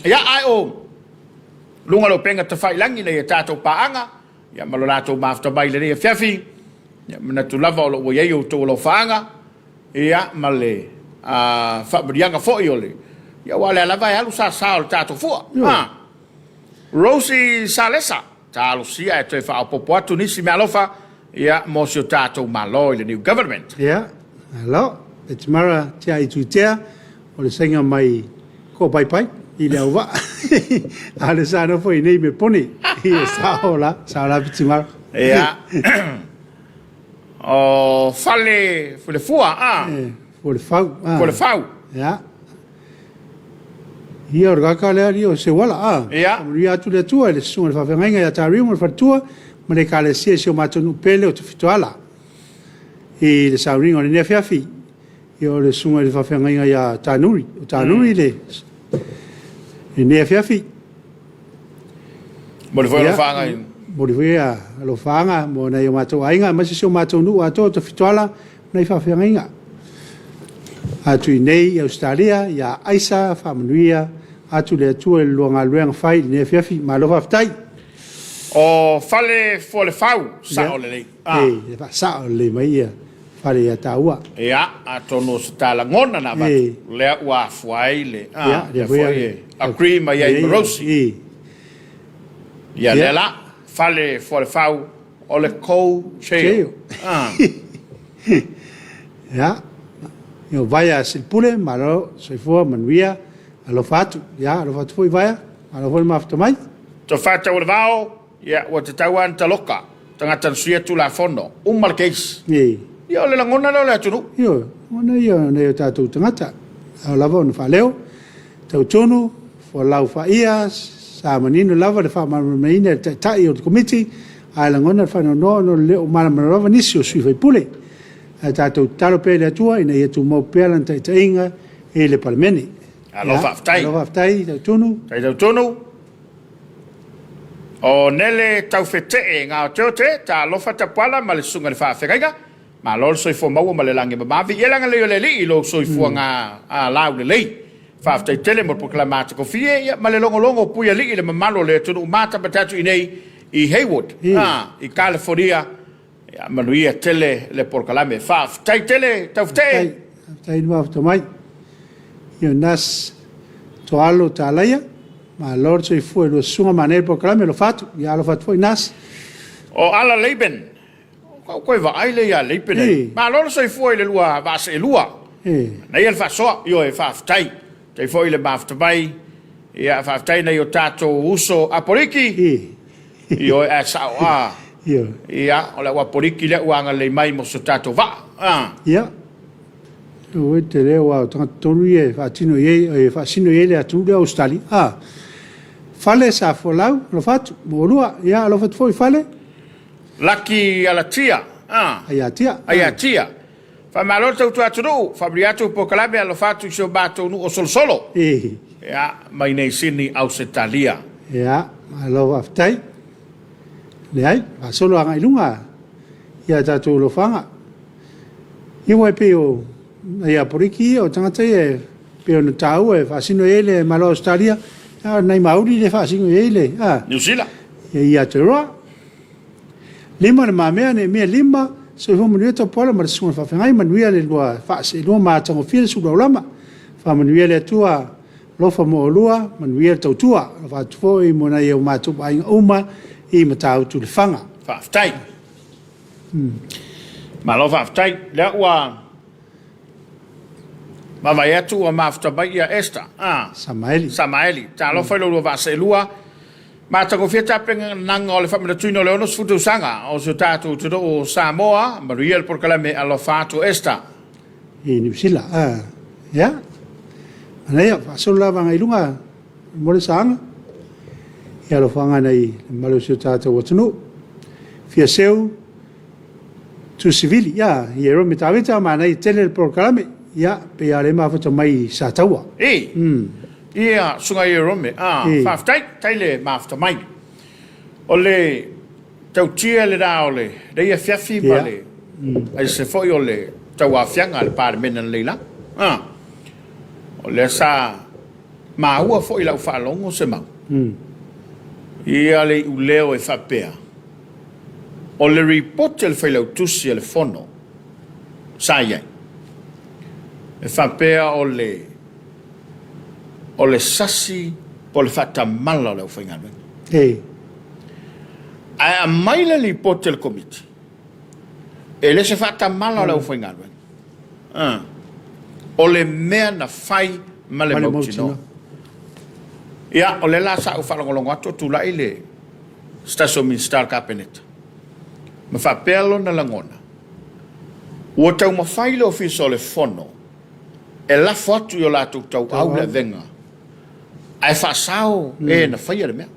Ia, ae o luga o le upega tafailagi ina ia tatou paaga, ia ma lo latou mafuta mai i lenei afiafi, ia manatu lava o lo o ua i ai outou alofaaga, ia ma le faamanuiaga foi o le... Ia aua o lea lava e alu sasa o le tatou fua. Rosie Salesa, talosia e toe faaopoopo atu nisi meaalofa, ia, mo si o tatou Malo i le new government. Ia, malo. Petimara Tiai Tuitea, o le sainga mai Ko'opaipai i le auvaa. A o le sa nofo i nei me pone. Ia, sao la, sao la Petimara. Ia, o Fale Fulefua, a? Fualefau. Fualefau. Ia. Ia, o le kaka lea alii o Seuala, a. Ia. Faamanuia atu le Atua i le susuga i le faafeagaiga ia Tariu ma le faletua ma le Ekalesia i si o matou nuu pele o Tafitoala. I le sauniga o lenei afiafi, ia o le susuga i le faafeagaiga ia Tanuri, o Tanuri le lenei afiafi. Momoli foi alofaaga i... Momoli foi alofaaga mo nai o matou aiga, aemaise si o matou nuu atoa o Tafitoala, nai faafeagaiga. Atu i nei i Ausetalia, ia Aisa, faamanuia atu le Atua i le lua galuega fai i lenei afiafi. Malo faafetai. O Fale Fualefau, sao lelei. E faasao lelei mai ia Fale ia taua. Ia, atonu o se talagona na avatu, lea ua afua ai le, lea foi e agree mai ai ma Rosie. Ia, lea la, Fale Fualefau o le co-chair. Ia, o Vaea Silipule, malo, soifua, manuia, alofa atu. Ia, alofa atu foi Vaea, malo foi le mafuta mai. Tofa Taualevao, ia, ua tatau lava ona taloka tagata na suia Tulafono, uma le case. Ia, o le lagona lea o le atunuu. Ioe, ona ia o nai o tatou tagata, ao lava ona faaleo, tautonu, folau faaia, sa manino lava le faamalamalamaina e le taitai o le Komiti, ae lagona le faanoanoa ona o le le o malamalama lava nisi o sui usufono. Ae tatou tatalo pea i le Atua ina ia tumau pea lana taitaiga i le Palemene. Alo faafetai. Alo faafetai, Tautonu. Faafetai Tautonu. O Nele Taufetee Gaoteote, Talofa Tapuala ma le Susuga i le Faafeagaiga, Malo le soifua maua ma le lagi e mamavi. Ia le agalelei o le Alii i lou soifuaga laulelei. Faafetai tele mo le polokalame matagofie ia ma le logologo o Puialii i le mamalu o le atunuu matamata atu i inei i Hayward, i Kalifonia. Ia manuia tele le polokalame. Faafetai tele Taufetee. Faafetai le mafuta mai. Ionas Toalo Talaia, malo le soifua i lua susuga manaia le polokalame, alofa atu. Ia alofa atu foi Nas. O Ala Laban, Ua toe vaai lea ia Leipe nei. Malo le soifua i le lua vaa seelua. Manaia le faasoa. Ioe, faafetai. Faafetai foi i le mafuta mai. Ia, faafetai i nai o tatou uso Apoliki. Ioe, ae sao a. Ia, o le au Apoliki lea ua agalelei mai mo so tatou vaa. Ia, ua tele aua o tagata tonu ia e faatino i ai, e faasino i ai le atunuu lea o Ausetalia. Fale Safolau, alofa atu, mo oulua. Ia, alofa atu foi Fale. Laki Alatia, a. Aiatia. Aiatia. Faamalo le tautua atunuu, faamanuia atu polokalame alofa atu i si o matou nuu o Solosolo. Ia, mai nei Sini, Ausetalia. Ia, malo faafetai. Leai, faasolo agai i luga ia tatou alofaga. Ia aua e pei o nai Apoliki ia, o tagata ia e pei ona taua e faasino i ai le Malo o Ausetalia, a o nai Maori lea e faasino i ai le, a. Niu Sila. Ia Aotearoa. Lima Le Mamea Neemia Lima, Soifua manuia Tapuala ma le Susuga i le Faafeagai, manuia le lua faaseelua ma atagofie le suluaulama. Faamanuia le Atua, alofa mo oulua, manuia le tautua. Alofa atu foi mo nai o matou aiga uma i Matautu Lefaga. Faafetai. Malo faafetai. Lea ua vaavaai atu ua mafuta mai ia Esther. Ah. Samaeli. Samaeli. Talofa i lo lua vaa seelua. Matagofie tapenaga o le faamanatuina o le 60 tausaga o si o tatou atunuu o Samoa. Manuia le polokalame Alofa Atu Esther. I Niu Sila. Ah, ia. Manaia, faasolo lava agai i luga mo le saaga. Ia alofaga nai le mamalu o si o tatou atunuu. Fiaseu Tusivili, ia, Ierome Tavita, manaia tele le polokalame. Ia, pei lava o lea e mafuta mai i Sataua. E, ia, Susuga Ierome, a, faafetai, tai le mafuta mai. O le tautia lena o lenei afiafi ma le, aise foi o le tauaofiaga a le Palemene analeila. A, o lea sa maua foi i lau faalogo se mau. Ia le iuleo e faapea, o le ripoti a le Failautusi a le Fono sa i ai, e faapea o le o le sasi po o le faatamala o le aufaigaluega. Ae aumai le lipoti a le Komiti, e le o se faatamala o le aufaigaluega. O le mea na fai ma le mautinoa. Ia, o lea la sa ou faalogologo atu o tulai le se tasi o Minisita o le Kapeneta ma faapea lona lagona, ua taumafai le Ofisa o le Fono e lafo atu i o latou tauau le avega ae faasao e na faia le mea.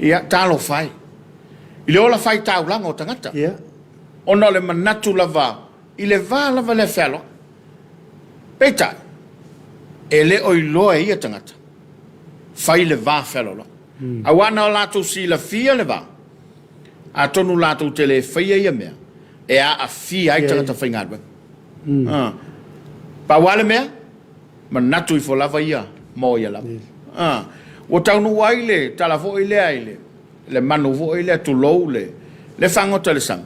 Ia, talofa e i le ola faitaulaga o tagata, ona o le manatu lava i le va lava lea fealoai. Peitai, e le o iloa e ia tagata fai le va fealoaloai. Aua na o latou silafia le va, atonu latou te le faia ia mea e aafia ai tagata faigaluega. Pau lava le mea, manatu ifo lava ia mo ia lava. Ua taunuu ai le tala foi lea i le manu foi lea, tulou le fagota i le sami,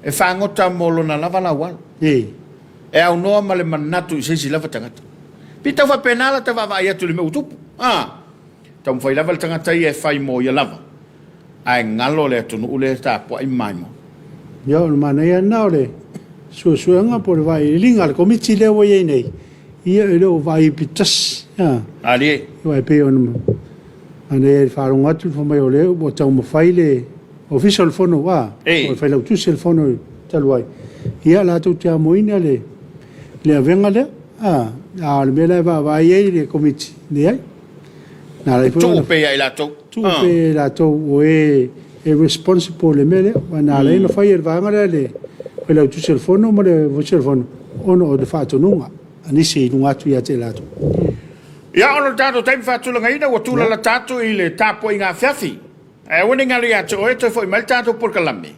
e fagota mo lona lava laualo. E aunoa ma le manatu i se isi lava tagata. Pei tau faapena la ta vaavaai atu i le mea ua tupu. Taumafai lava le tagata ia e fai mo ia lava, ae galo le atunuu lea e tapuai ma maimoa. Ia, o le manaia lena o le suesuega po o le vailiiliga a le Komiti lea ua i ai nei, ia e le o vaai pitotasi. Malie. Aua e pei ona manaia i le faalogo atu fai mai o lea ua taumafai le Ofisa o le Fono, a, o le Failautusi o le Fono talu ai, ia latou te amoina le avega lea. A, a o le mea la e vaavaai ai le Komiti, leai. Na ala ai foi ona tuu pea ia i latou. Tuu pea ia i latou o e e responsible i le mea lea. Aua na ala ai ona fai e le vaega lea le Failautusi o le Fono ma le Ofisa o le Fono ona o le faatonuga a nisi i luga atu ia te i latou. Ia, ona o le tatou taimi faatulagaina ua tulalata atu i le tapuaiga afiafi, ae aua ne i galo ia te oe toe foi mai le tatou polokalame,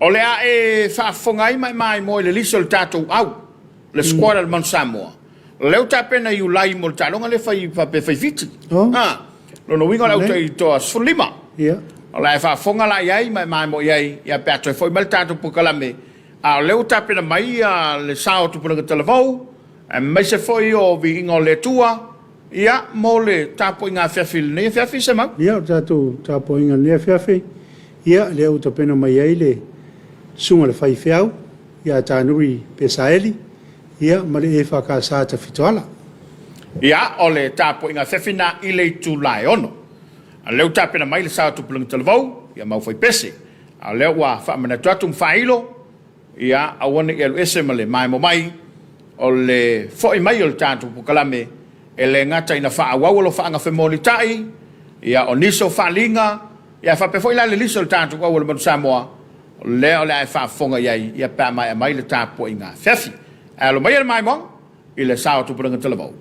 o le a e faafofoga ai ma e maimoa i le lisi o le tatou au, le squad a le Manu Samoa, o lea ua tapena i Iulai mo le taaloga lea e fai faapea e fai Fiti. Oh. Ha, lona uiga o le au taitoa 15. Ia. O le a e faafofoga la i ai ma e maimoa i ai, ia pe a toe foi mai le tatou polokalame, a o lea ua tapena mai le sao o Tupulaga Talavou, aemaise foi o viiga o le Atua, ia, mo le tapuaiga afiafi i lenei afiafi, Semau. Ia, o le tatou tapuaiga i lenei afiafi, ia, lea ua tapena mai ai le susuga i le faifeau ia Tanuri Pesaeli, ia, ma le EFKS a Tafitoala. Ia, o le tapuaiga afiafi lena i le itula e 6. A o lea ua tapena mai le sao o Tupulaga Talavou, ia mau faipese. A o lea ua faamanatu atu ma faailo, Ia aua ne i alu ese ma le maemo mai o le foi mai o le tatou polokalame, e le gata ina faaauau alofaaga femolitai, ia o nisi o faaaliga, ia ae faapea foi la le lisi o le tatou auala Manu Samoa, o lea o le a e faafofoga i ai, ia pe a maea mai le tapuaiga afiafi. Ae alo maia le maimoaga i le sao o Tupulaga Talavou.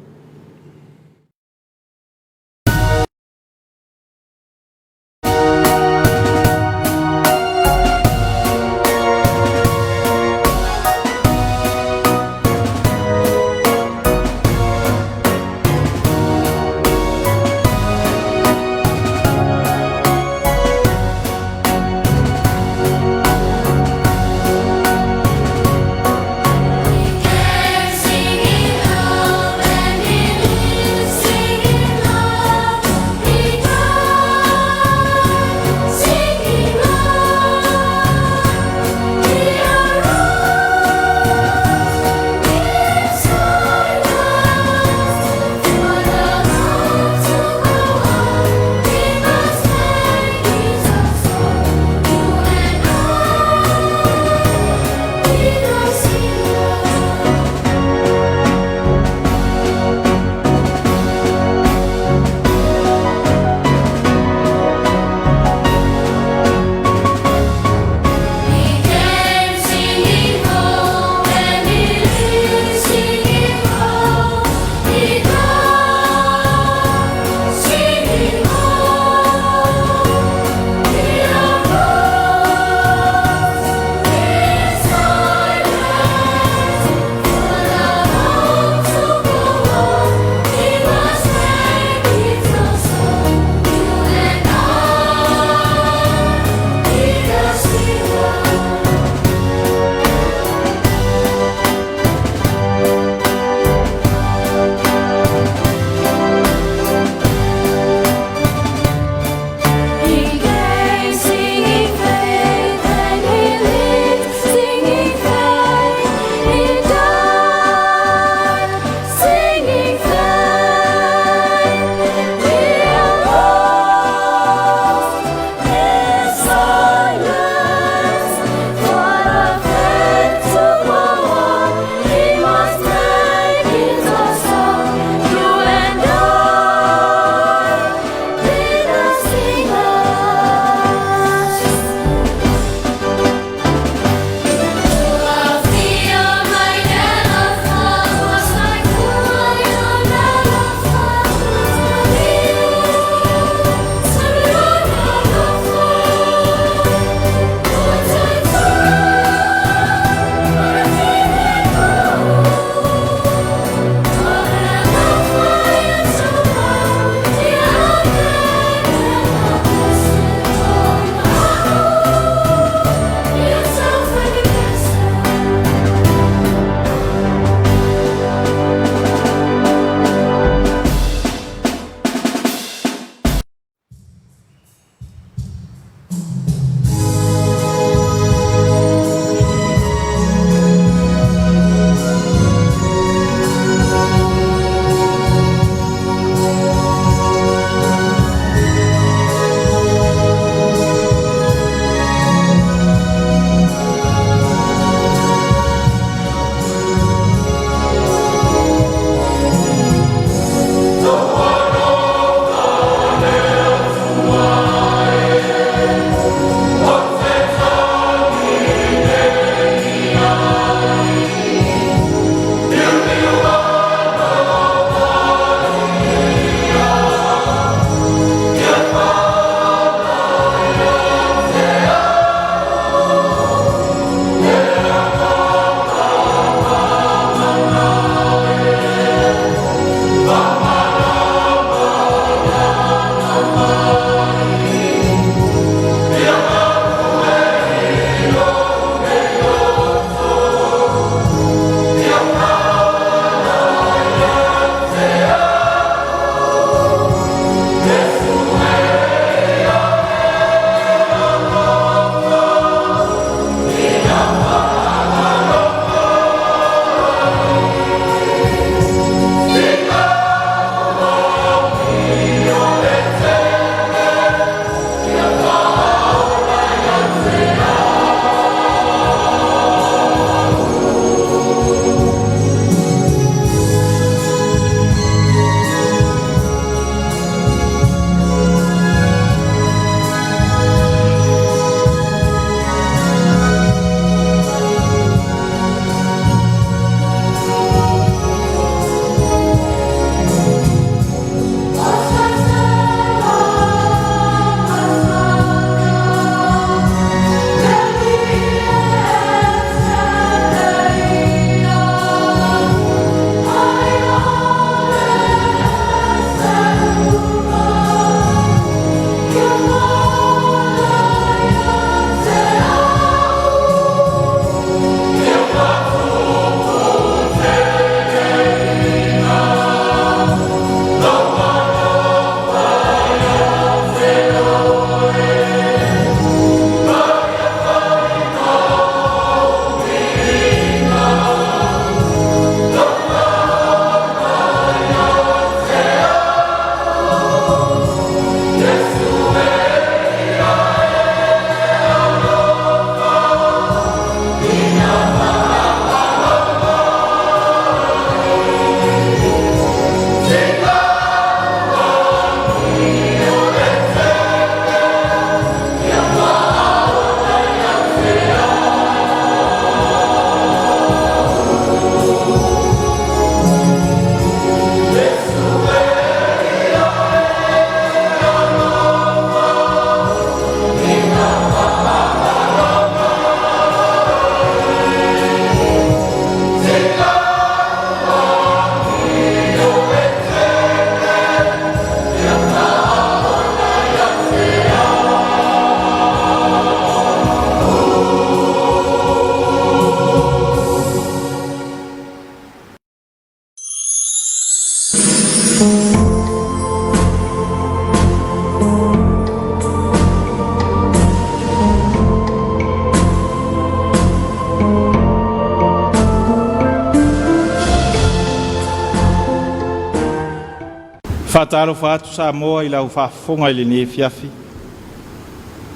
Faatalofa atu Samoa i lau faafofoga i lenei afiafi,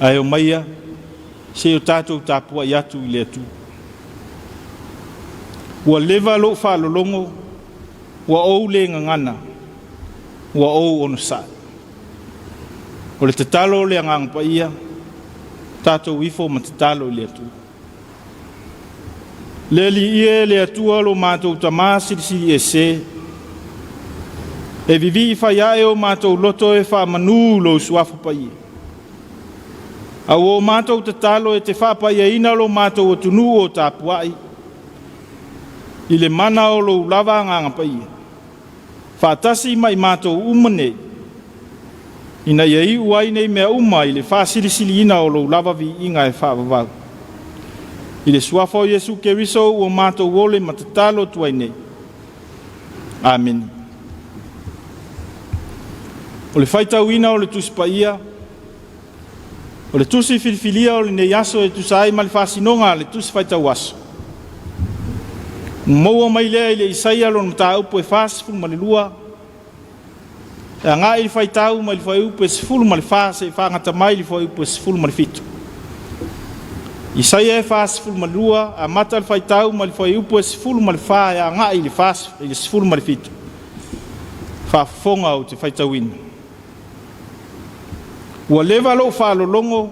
ae omaia se i o tatou tapuai atu i le Atua. Ua leva lou faalologo, ua ou le gagana, ua ou onosai. O le tatalo o le Agaga Paia, tatou ifo ma tatalo i le Atua. Le Alii e, le Atua lo matou Tama Silisili Ese, e vivii fai ae o matou loto e faamanu lou Suafa Paia. A ua o matou tatalo e te faapaiaina lo matou atunuu o tapuai, i le mana o lou lava Agaga Paia, faatasi ma i matou uma nei, ina ia iu ai nei mea uma i le faasilisiliina o lou lava viiga e faavavau. I le suafa o Iesu Keriso ua matou ole ma tatalo atu ai nei. Amene. O le faitauina o le Tusi Paia, o le tusi filifilia o lenei aso e tusa ai ma le faasinoga a le tusi faitau aso, maua mai lea i le Isaia lona mataupu e 42, E agai i le faitau mai le fuaiupu e 14 seia faagata mai le fuaiupu e 17. Isaia e 42, amata le faitau mai le fuaiupu e 14 e agai i le 17. Faafofoga ou te faitauina. Ua leva lou faalologo,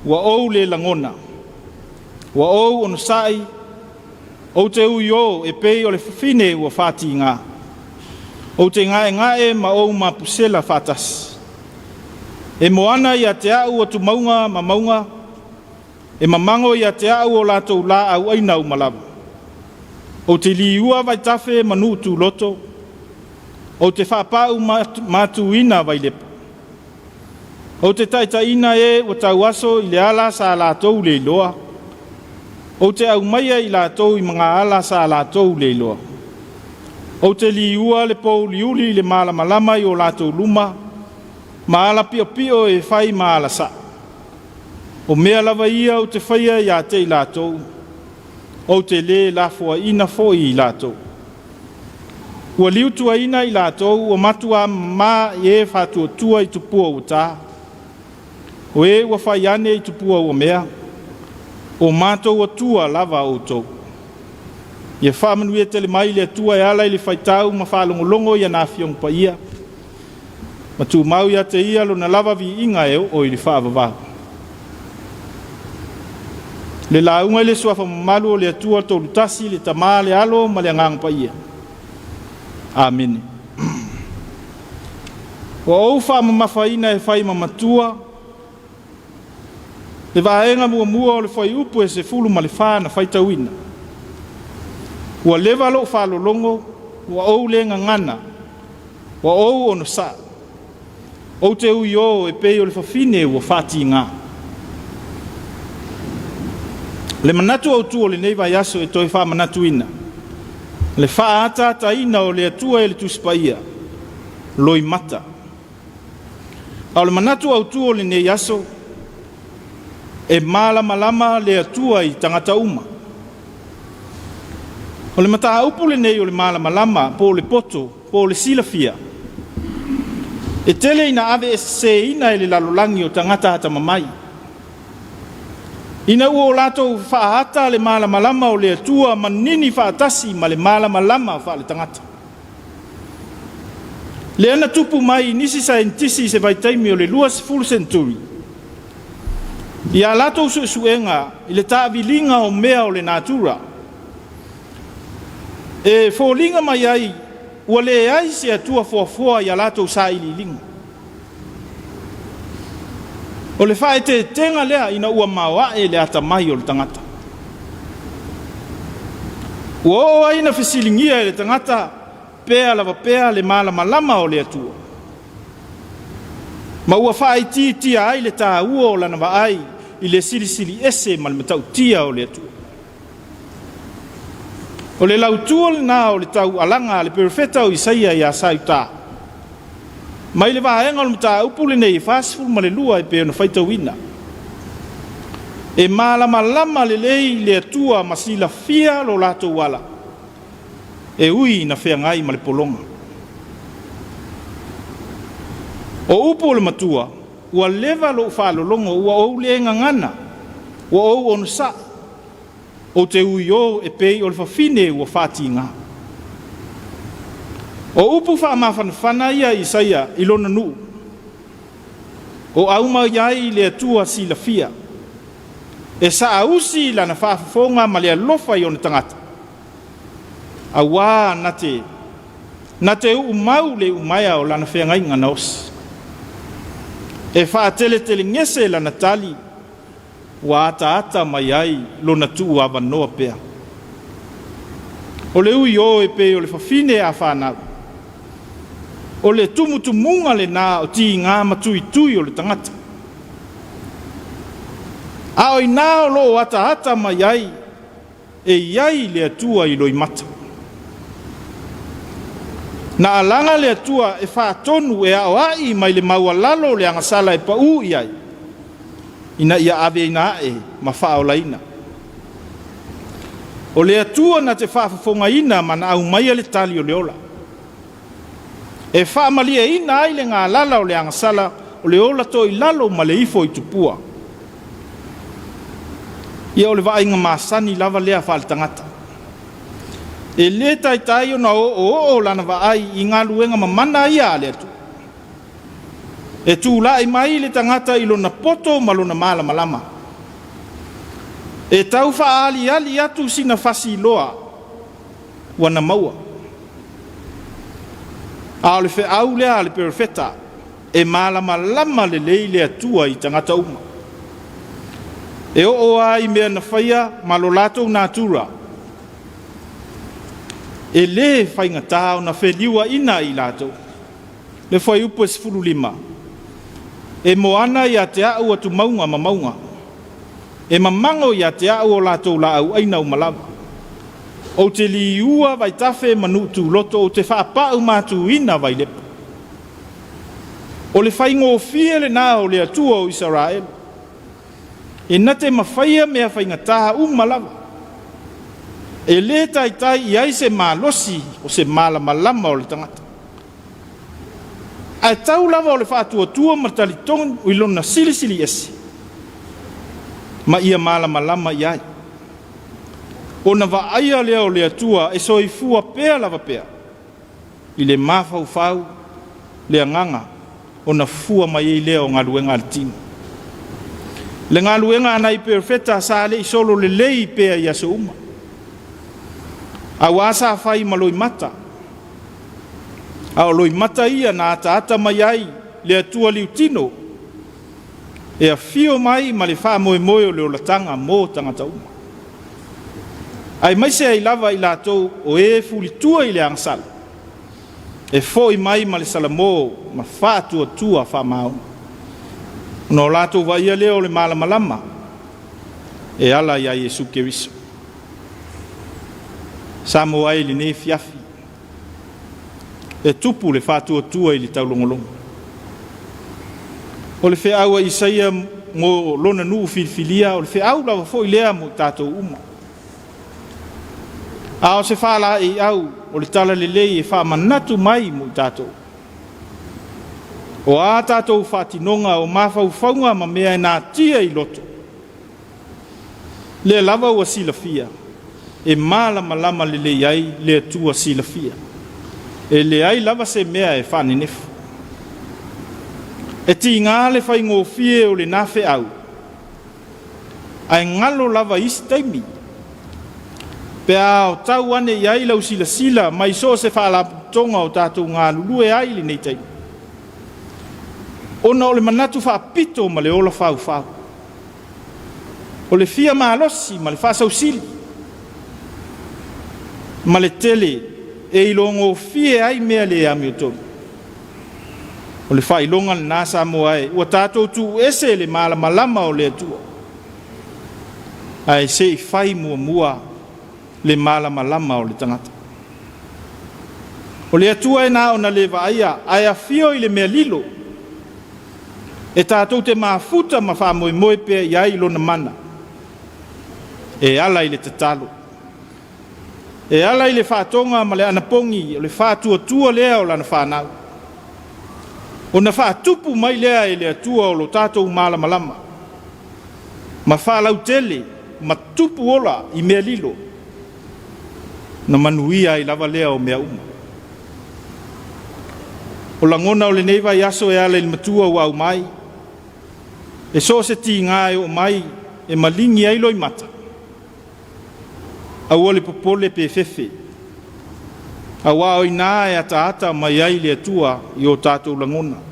ua ou le lagona, ua ou onosai, Ou te uiō e pei o le fafine ua faatigā. Ou te gaegae ma ou mapusela faatasi. E moana ia te au atumauga ma mauga, e mamago ia te au o latou laau aina uma lava. Ou te liua vaitafe ma nuu tuloto, ou te faapau matuina Vailepa. Ou te taitaiina e ua tauaso i le ala sa latou le iloa. Ou te aumaia i latou i magaala sa latou le iloa. Ou te liua le pouliuli i le malamalama i o latou luma, ma ala piopio e fai ma ala sao. O mea lava ia ou te faia ia te i latou, ou te lē lafoaiina foi i latou. Ua liutuaina i latou, ua matuā mamā i e faatuatua i tupua ua ta. O e ua fai ane i tupua ua mea, o matou Atua lava outou. Ia faamanuia tele mai le Atua e ala i le faitau ma faalogologo i ana Afioga Paia, ma tumau ia te Ia lona lava viiga e oo i le faavavau. Le lauga i le Suafa mamalu o le Atua Tolutasi, le Tama, le Alo ma le Agaga Paia. Amene. Ua ou faamamafaina e fai ma matua le vaega muamua o le fuaiupu e 14 na faitauina. Ua leva lou faalologo, ua ou le gagana, ua ou onosai. Ou te uiō e pei o le fafine ua faatigā. Le manatu autu o lenei vaiaso e toe faamanatuina le faaataataina o le Atua e le Tusi Paia, loimata. A o le manatu autu o lenei aso, e malamalama le Atua i tagata uma. O le mataupu lenei o le malamalama po o le poto po o le silafia, e tele ina aveeseina e le lalolagi o tagata atamamai, ina ua o latou faaata le malamalama o le Atua manini faatasi ma le malamalama faaletagata. Lea na tupu mai i nisi saienitisi i se vaitaimi o le 20 seneturi, i a latou suesuega i le taaviliga o mea o le natura, e foliga mai ai ua leai se Atua foafoa i a latou sailiiliga. O le faaeteetega lea ina ua maoae le atamai o le tagata. Ua oo ai ina fesiligia e le tagata pea lava pea le malamalama o le Atua, ma ua faaitiitia ai le taua o lana vaai i le silisili ese ma le matautia o le Atua. O le lautua lena o le taualaga a le perofeta o Isaia ia Saiutā, mai le vaega o le mataupu lenei e 42 e pei ona faitauina. E malamalama lelei le Atua ma silafia lo latou ala, e ui ina feagai ma le pologa. O upu o le matua, ua leva lou faalologo ua ou le gagana, ua ou onosai, ou te uiō e pei o le fafine ua faatigā. O upu faamafanafana ia a Isaia i lona nuu, o aumai ai le Atua silafia, e saausi lana faafofoga ma le alofa i ona tagata, auā na te na te uumau le iumaea o lana feagaiga na osi. E faateletelegese lana tali ua ataata mai ai lona tuuavanoa pea. O le ui o e pei o le fafine a fanau, o le tumutumuga lenā o tigā ma tuitui o le tagata. A o inā o lo o ataata mai ai e i ai le Atua i loimata. Na alaga le Atua e faatonu e aoai mai le maualalo o le agasala e pau i ai, ina ia aveina ae ma faaolaina. O le Atua na te faafofogaina ma na aumaia le tali o le ola, e faamalieina ai le galala o le agasala o le ola toilalo ma le ifo i tupua. Ia o le vaaiga masani lava lea faaletagata. E lē taitai ona oooo lana vaai i galuega mamana ia a le Atua. E tulai mai le tagata i lona poto ma lona malamalama. E tau faaaliali atu sina fasiloa ua na maua. A o le feau lea a le perofeta, e malamalama lelei le Atua i tagata uma. E oo lava i mea na faia ma lo latou natura, e lē faigata ona feliuaina i latou. Le fuaiupu e 15, E moana ia te au atumauga ma mauga, e mamago ia te au o latou laau aina uma lava. Ou te liua vaitafe ma nuu tuloto, ou te faapau matuina Vailepa. O le faigofie lenā o le Atua o Isaraelu, e na te mafaia mea faigata uma lava. E lē taitai i ai se malosi o se malamalama o le tagata. Ae tau lava o le faatuatua ma talitonu i lona silisili ese, ma ia malamalama i ai. Ona vaaia lea o le Atua e soifua pea lava pea, i le mafaufau, le agaga, ona fua mai ai lea o galuega a le tino. Le galuega a nai perofeta sa le i solo lelei pea i aso uma, auā sa fai ma loimata, a o loimata ia na ataata mai ai le Atua liutino e afio mai ma le faamoemoe o le olataga mo tagata uma, aemaise ai lava i latou o e fulitua i le agasala, e foi mai ma le salamo ma faatuatua faamaoni, ona o latou vaaia lea o le malamalama e ala iā Iesu Keriso. Samoa e i lenei afiafi, e tupu le faatuatua i le taulogologo. O le feau a Isaia mo lona nuu filifilia, o le feau lava foi lea mo i tatou uma. A o se faalaeiau o le talalelei e faamanatu mai mo i tatou. O a tatou faatinoga o mafaufauga ma mea e natia i loto, lea lava ua silafia, e malamalama lelei ai le Atua silafia. E leai lava se mea e faanenefu. E tiga le faigofie o lenā feau, ae galo lava i isi taimi, pe a aotau ane i ai lau silasila mai so o se faalapotopotoga o tatou galulue ai i lenei taimi, ona o le manatu faapito ma le ola faufau, o le fia malosi ma le faasausili, ma le tele e iloagofie ai mea le amiotonu. O le faailoga lenā Samoa e, ua tatou tuuese i le malamalama o le Atua, ae se i fai muamua le malamalama o le tagata. O le Atua e na ona le vaaia, ae afio i le mea lilo, e tatou te mafuta ma faamoemoe pea i ai i Lona mana, e ala i le tatalo, e ala i le faatoga ma le anapogi o le faatuatua lea o lana fanau. Ona faatupu mai lea e le Atua o lo tatou malamalama, ma faalautele ma tupu ola i mea lilo, na manuia ai lava lea o mea uma. O lagona o lenei vaiaso e ala i le matua ua aumai, e so o se tiga e oo mai e maligi ai loimata, aua le popole pe fefe, aua o i ina e ataata mai ai le Atua i o tatou lagona.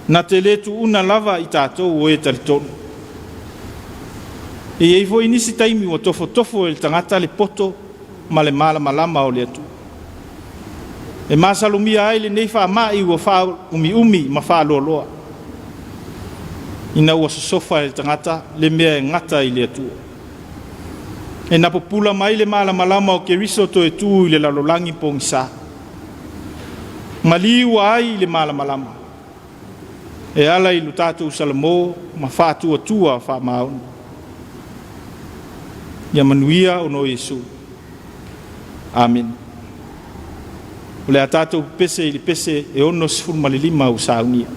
Na te le tuuna lava i tatou o e talitonu. E i ai foi nisi taimi ua tofotofo e le tagata le poto ma le malamalama o le Atua. E masalomia ai lenei faamai ua faaumiumi ma faaloaloa, ina ua sosofa e le tagata le mea e gata i le Atua. Ina pupula mai le malamalama o Keriso toe tu i le lalolagi pogisa, maliu ai le malamalama, e ala i lo tatou salamo ma faatuatua faamaoni. Ia manuia ona o Iesu. Amene. O le a tatou pese i le pese e 65 ua saunia.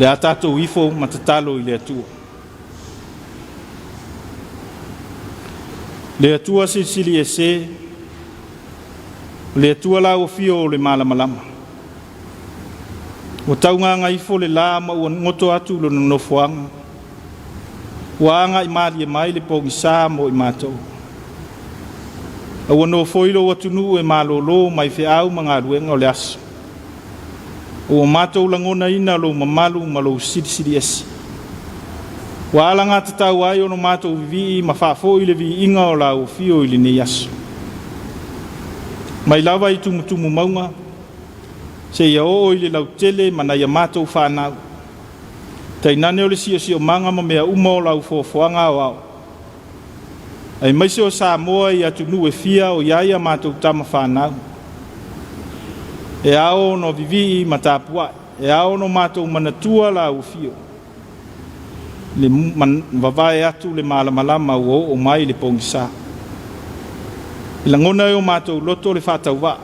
Le a tatou ifo ma tatalo i le Atua. Le Atua silisili ese, o le Atua lau afio o le malamalama. Ua taugagaifo le la ma ua goto atu lona nofoaga. Ua agai malie mai le pogisa mo i matou. A ua nofoi lou atunuu e malolo mai feau ma galuega o le aso. Ua matou lagonaina lou mamalu ma lou silisili ese. Ua alagatatau ai ona matou vivii ma faafoi le viiga o lau afio i lenei aso. Mai lava i tumutumu mauga, seia oo i le lautele ma nai a matou fanau. Tainane o le siosiomaga ma mea uma o lau foafoaga aoao. Aemaise o Samoa i atunuu e fia o i ai a matou tama fanau. E ao ona vivii ma tapuai, e ao ona matou manatua lau afio, le vavae atu le malamalama ua oo mai le pogisa. E lagona e o matou loto le faatauvaa,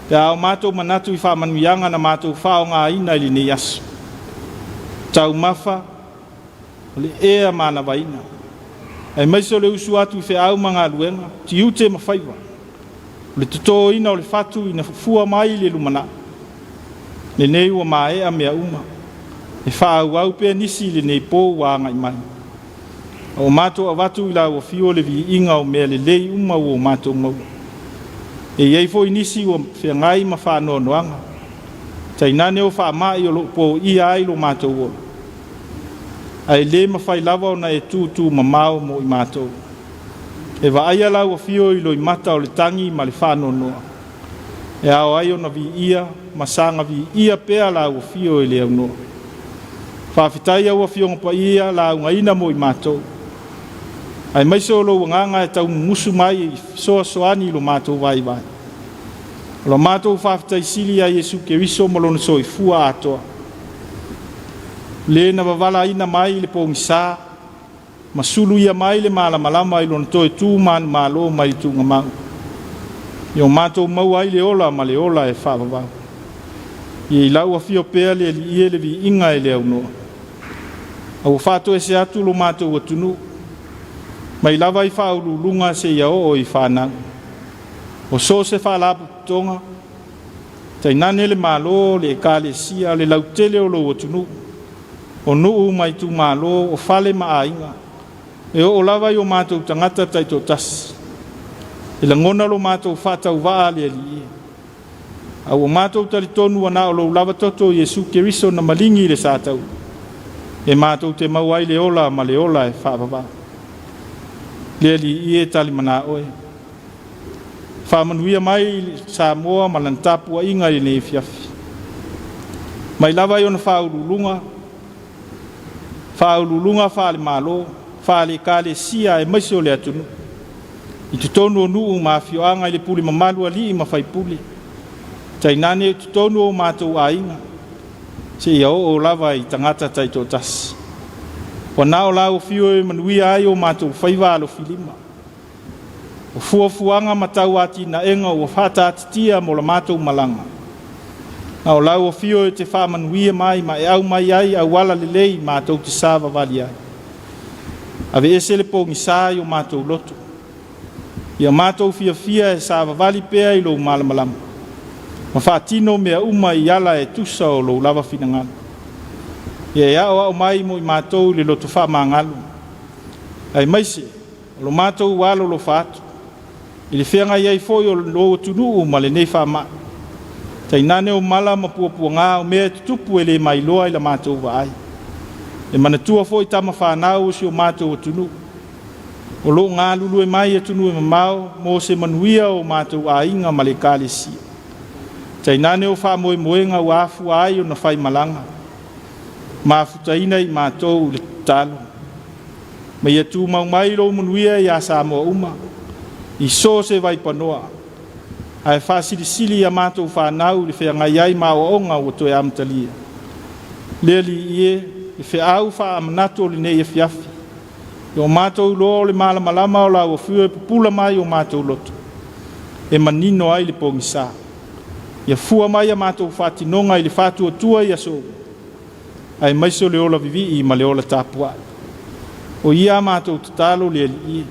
pe a o matou manatu i faamanuiaga na matou faaaogaina i lenei aso. Taumafa, o le ea manavaina, aemaise o le usu atu i feau ma galuega, tiute ma faiva, o le totoina o le fatu ina fua mai le lumanai. Lenei ua maea mea uma, e faaauau pea nisi i lenei po ua agai mai. A ua matou avatu i lau afio le viiga o mea lelei uma ua o matou maua. E i ai foi nisi ua feagai ma faanoanoaga, tainane o faamai o lo o poia ai lo matou ola. Ae le mafai lava ona e tutu mamao mo i matou. E vaaia lau afio i loimata o le tagi ma le faanoanoa, e ao ai ona viia ma saga viia pea lau afio e le aunoa. Faafetai au Afioga Paia laugaina mo i matou, aemaise o lou agaga e taumumusu mai e fesoasoani i lo matou vaivai. O la matou faafetai sili ia Iesu Keriso ma lona soifua atoa, le na vavalaina mai i le pogisa ma suluia mai le malamalama i lona toe tu manumalo mai le tuugamau, ia o matou maua ai le ola ma le ola e faavavau. Ia i lau afio pea le Alii e le viiga e le aunoa. A ua faatoese atu lo matou atunuu, mai lava i faauluuluga seia oo i fanau. O so o se faalapotopotoga, tainane le Malo, le Ekalesia, le lautele o lou atunuu, o nuu ma itumalo, o fale ma aiga, e oo lava i o matou tagata taitoatasi. E lagona lo matou faatauvaa le Alii e. A ua matou talitonu ua na o lou lava toto Iesu Keriso na maligi i le sataua, e matou te maua ai le ola ma le ola e faavavau. Le Alii e talimana oe. Faamanuia mai Samoa ma lana tapuaiga i lenei afiafi. Mai lava i ona faauluuluga, faauluuluga faale-Malo, faale-Ekalesia aemaise o le atunuu, i totonu o nuu ma afioaga i le pule mamalu a alii ma faipule, tainane i totonu o matou aiga, seia oo lava i tagata taitoatasi. Ua na o lau afio e manuia ai o matou faiva alofilima. O fuafuaga ma tauatinaega ua faataatitia mo la matou malaga. Na o lau afio e te faamanuia mai ma e aumai ai auala lelei matou te savavali ai. Aveese le pogisa i o matou loto. Ia matou fiafia e savavali pea i lou malamalama, ma faatino mea uma i ala e tusa o lou lava finagalo. Ia e aoao mai mo i matou i le loto faamagalo, aemaise o lo matou alolofa atu, i le feagai ai foi o lou atunuu ma lenei faamai, tainane o mala ma puapuaga o mea e tutupu e le mailoa i la matou vaai. E manatua foi tama fanau o si o matou atunuu, o lo o galulue mai i atunuu e mamao mo se manuia o matou aiga ma le Ekalesia. Tainane o faamoemoega ua afua ai ona faimalaga, mafutaina i matou i le tatalo. Ma ia tumau mai lou manuia ia Samoa uma, i so o se vaipanoa, ae faasilisili ia matou fanau i le feagai ai ma aoaoga ua toe amatalia. Le Alii e, le feau faamanatu o lenei afiafi, ia o matou iloa o le malamalama o lau afio e pupula mai o matou loto, e manino ai le pogisa. Ia fua mai a matou faatinoga i le faatuatua i aso uma, Aemaise o le ola vivii ma le ola tapuai. O ia a matou tatalo le Alii e,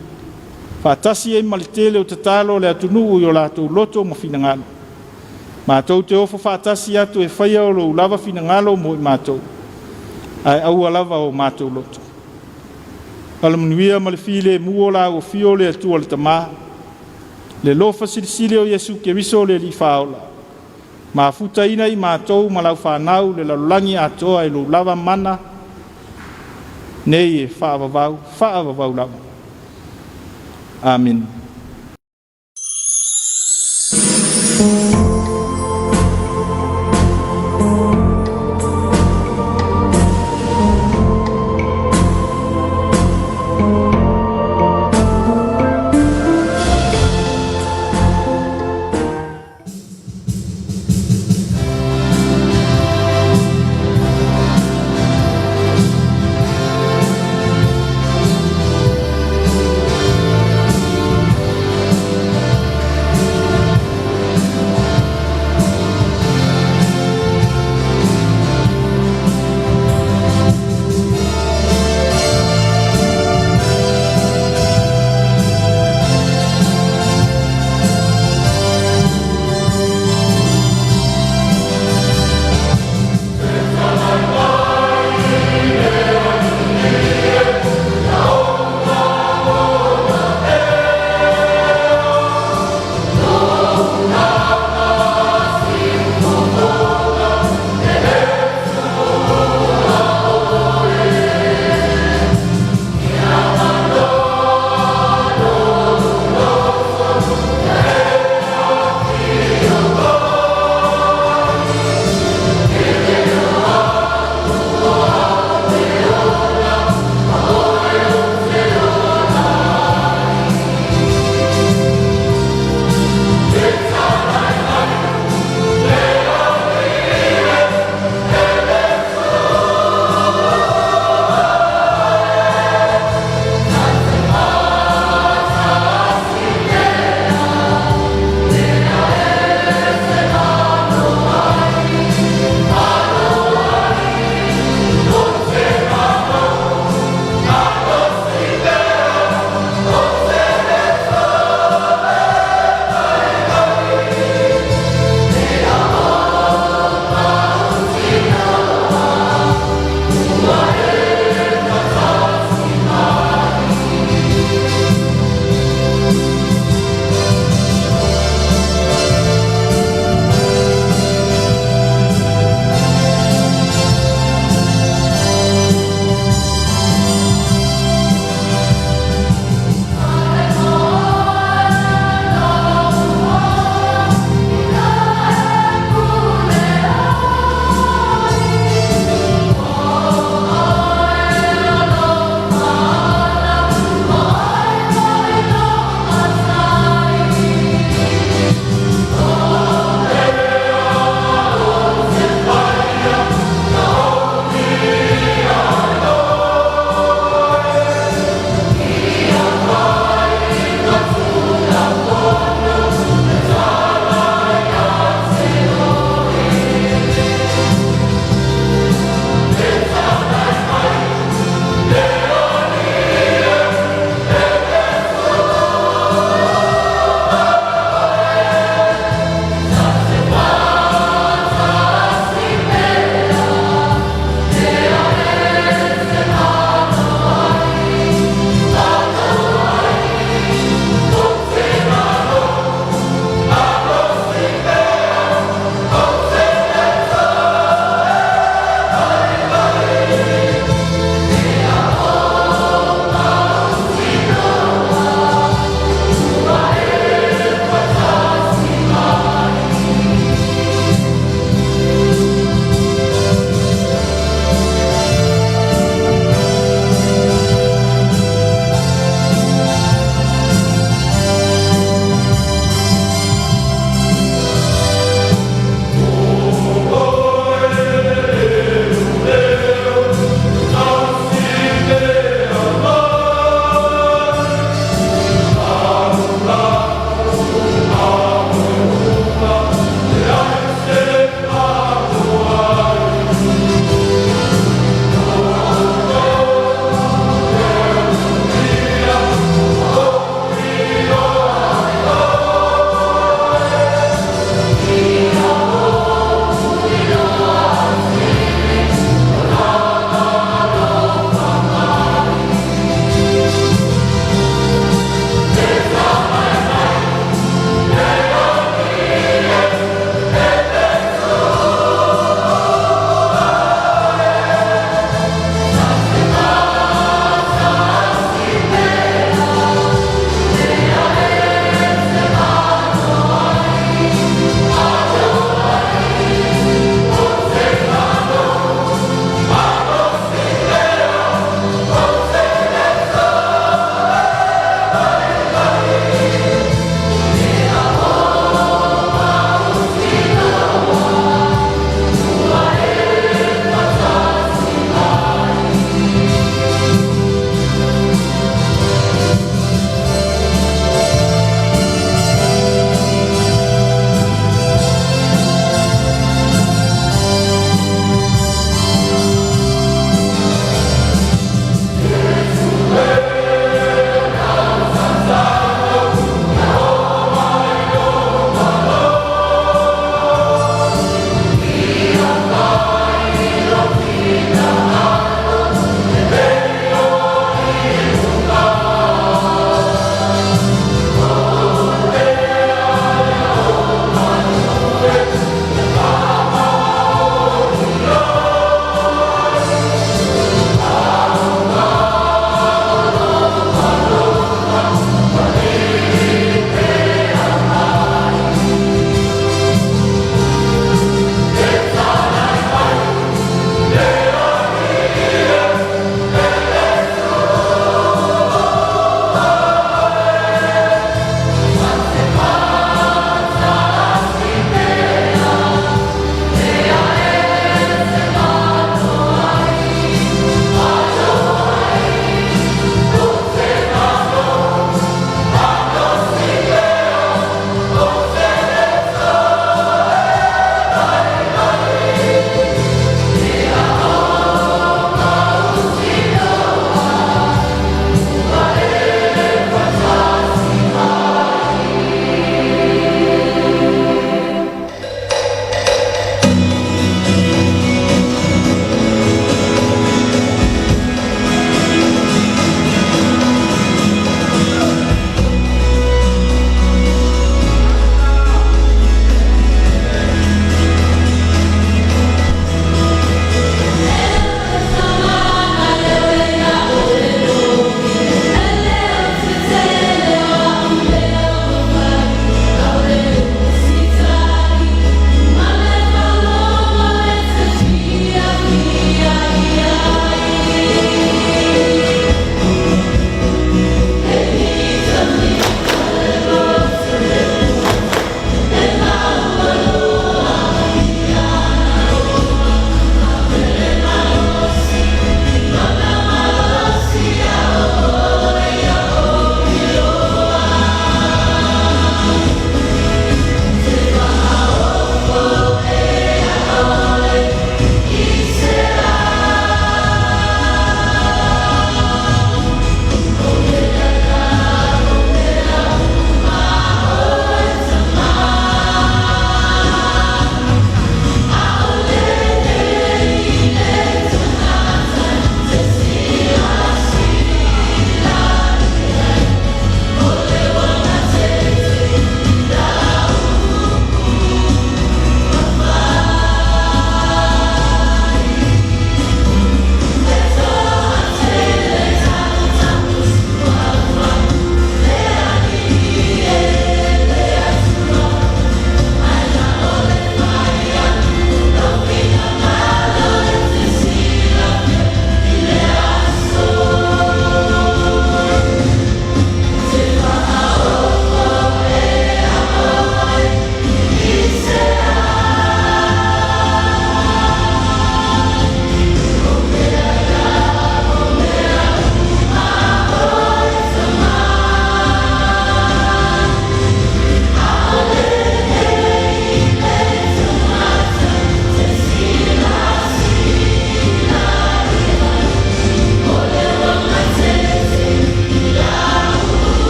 faatasi ai ma le tele o tatalo a le atunuu i o latou loto ma finagalo. Matou te ofo faatasi atu e faia o lou lava finagalo mo i matou, ae aua lava o matou loto. Alamanuia ma le filemu o lau afio le Atua le Tama, le alofa silisili o Iesu Keriso le Alii Faaola, mafutaina i matou ma lau fanau le lalolagi atoa i lou lava mana nei e faavavau, faavavau lava. Amene.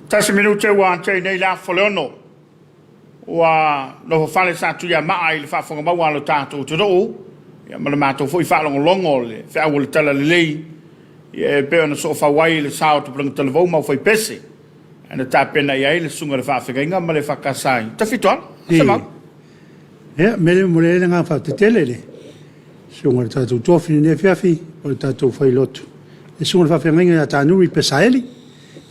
Tasi minute ua tea nei le afa o le ono. Ua nofo fale sa Tuiamaa i le faafofoga maua a lo tatou atunuu, ia ma le matou foi faalogologo o le feau o le Talalelei, ia e pei ona soofau ai le sao o Tupulaga Talavou ma Aufaipese, na tapena i ai le susuga i le faafeagaiga ma le EFKS i Tafitoala. Semau. Ia, mele momoli ai le agaga faafetai tele i le susuga i le tatou tofi i lenei afiafi, o le tatou failotu, le susuga i le faafeagaiga ia Tanuri Pesaeli,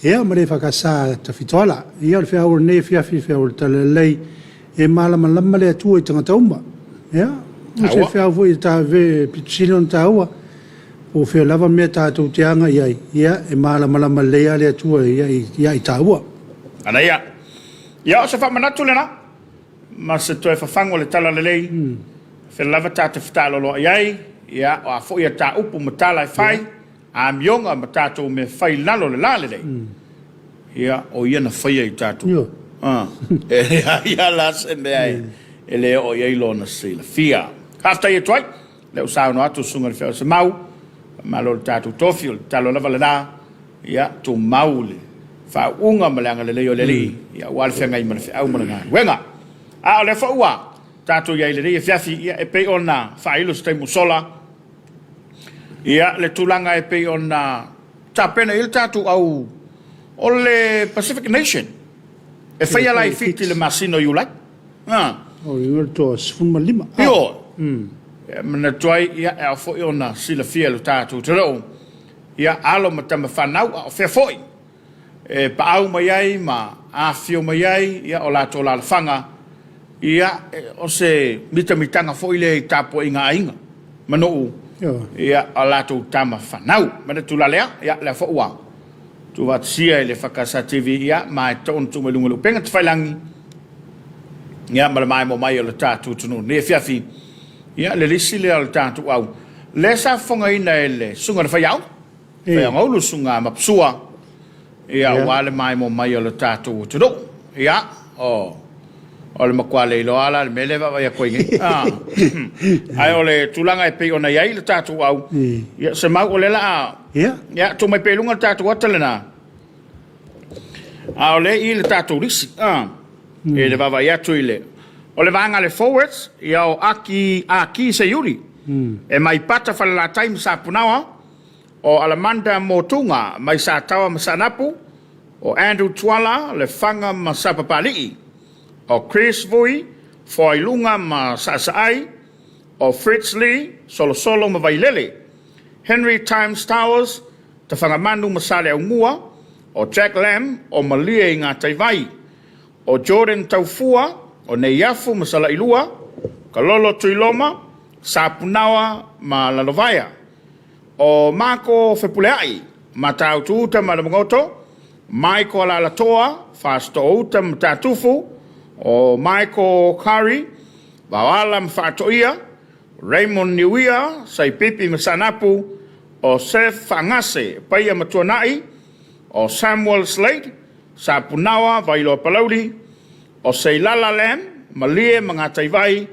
ia ma le EFKS Tafitoala. Ia o le feau o lenei afiafi, o le feau o le Talalelei, e malamalama le Atua i tagata uma. Ia, o se feau foi e pito sili ona taua, po o fea lava mea tatou te agai ai, ia e malamalama lelei lava le Atua ia i taua. Manaia. Ia, o se faamanatu lena, ma se toe fafagu o le Talalelei, fea lava ta te fetaaloloai ai, ia, o a foi a ta upu ma tala e fai, amioga ma tatou mea fai i lalo o le la lelei, ia, o ia na faia i tatou. E leai lava la se mea e le oo i ai lona silafia. Faafetai atu ai, lea ua saunoa atu le Susuga i le Feau Semau, faamalo i le tatou tofi, o le tatalo lava lena, ia tumau le faauuga ma le agalelei o le Alii, ia aua le feagai ma le feau ma le galuega. A o lea foi ua tatou i ai i lenei afiafi, ia e pei ona faailo se taimi ua sola, ia le tulaga e pei ona tapena i ai le tatou au o le Pacific Nation e faia la i Fiti i le masina o Iulai. O le igoa toa 15. Ioe. E manatu ai, ia, e ao foi ona silafia e lo tatou atunuu, ia, alo ma tama fanau, a o fea foi e paau mai ai ma afifio mai ai, ia, o latou alalafaga, ia, o se mitamitaga foi lea i tapuaiga a aiga ma nuu, ia, a latou tama fanau. Manatu la lea, ia, lea foi ua tuufaatasia e le EFKS TV, ia, ma e tatau ona tuu mai luga o le upega tafailagi, ia, ma le maemo mai o le tatou atunuu i lenei afiafi, ia, le lisi lea o le tatou au, lea sa fofogaina e le Susuga i le Faiaoga, Faiaogaulu, Susuga Mapusua, ia, aua le maemo mai o le tatou atunuu. Ia, o, o le matua le iloa la le mea lea e vaavaai atu ai nei. Ah. Ae o le tulaga e pei ona i ai le tatou au, ia, se mau o lea la a, ia, tuu mai pea i luga le tatou ata lena. A o lea i le tatou lisi, ah, i le vaavaai atu i le, o le vaega a le forwards, ia o Aki, Aki Seiuli, e mai Pata Falelatai ma Sapunaoa, o Alamanda Motuga mai Sataoa ma Saanapu, o Andrew Tuala, Lefaga ma Sapapalii, o Chris Vui, Foailuga ma Saasaai, o Fritz Lee, Solosolo ma Vailele, Henry Times Towers, Tafagamanu ma Saleaumua, o Jack Lam, o Malie i Gataivai, o Jordan Taufua, o Neiafu ma Salailua, Kalolo Tuiloma, Sapunaoa ma Lalovaea. O Mako Fepuleai, Matautu-uta ma Lamagoto, Michael Alalatoa, Fasitoo-uta ma Matatufu, o Michael Curry, Vaoala ma Faatoia, Raymond Niuia, Saipipi ma Saanapu, o Seth Faagase, Paia ma Tuanai, o Samuel Slade, Sapunaoa, Vailoa Palauli, o Seilala Lam, Malie ma Gataivai,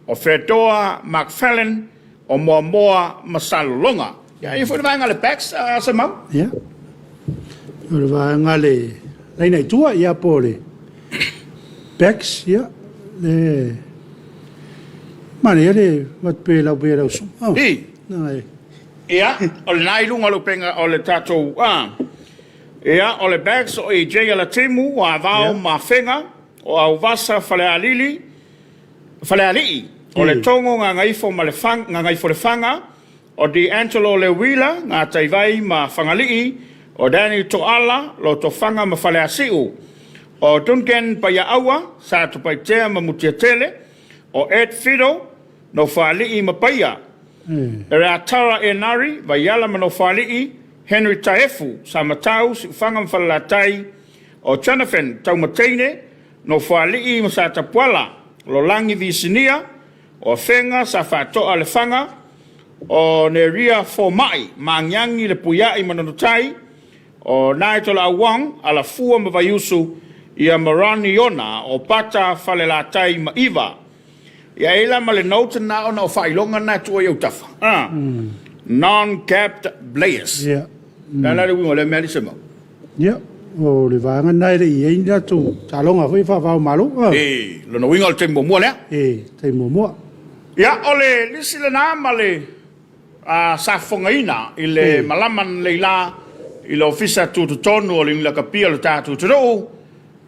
o Fedoa McFallen, o Moamoa ma Salelologa. Ia, e i ai foi le vaega a le Backs, a Semau. Ia. O le vaega a le laina i tua, ia, po o le Backs, ia, le manaia le avatu pea i lau pea i lau susuga. I. Ia, o lena i luga o le upega o le tatou, a. Ia, o le Backs o AJ Alatimu, o Avao ma Afega, o Auvasa Falealili, Falealii, o le Togo Gagaifo ma le Gagaifolefaga, o D'Angelo Leuila, Gataivai ma Fagalii, o Danny Toala, Lotofaga ma Faleasiu, o Duncan Paiaaua, Satupaitea ma Mutiatele, o Ed Fido, Nofoalii ma Paia, Reatara Enari, Vaiala ma Nofoalii, Henry Taefu, Samatau, Siufaga ma Falelatai, o Jonathan Taumateine, Nofoalii ma Satapuala, Lolagi Visinia, o Afega sa Faatoa Lefaga, o Neria Fomai, Maagiagi Lepuiai ma Nonotai, o Naetolaau Wong, Alafua ma Vaiusu, ia ma Ron Iona, o Pata Falelatai ma Iva. Ia e i la ma le note na ona o faailoga na e tuu i autafa. Non-capped players. Yeah. Le a la le uiga o lea mea alii Semau? Yeah. O le vaega lena e le i i ai ni latou taaloga foi faava o Malo. E, lona uiga o le taimi muamua lea. E, taimi muamua. Ia, o le lisi lena ma le sa fofogaina i le malama nei la i le Ofisa Tutotonu o le Iuni Lakapi o le tatou atunuu,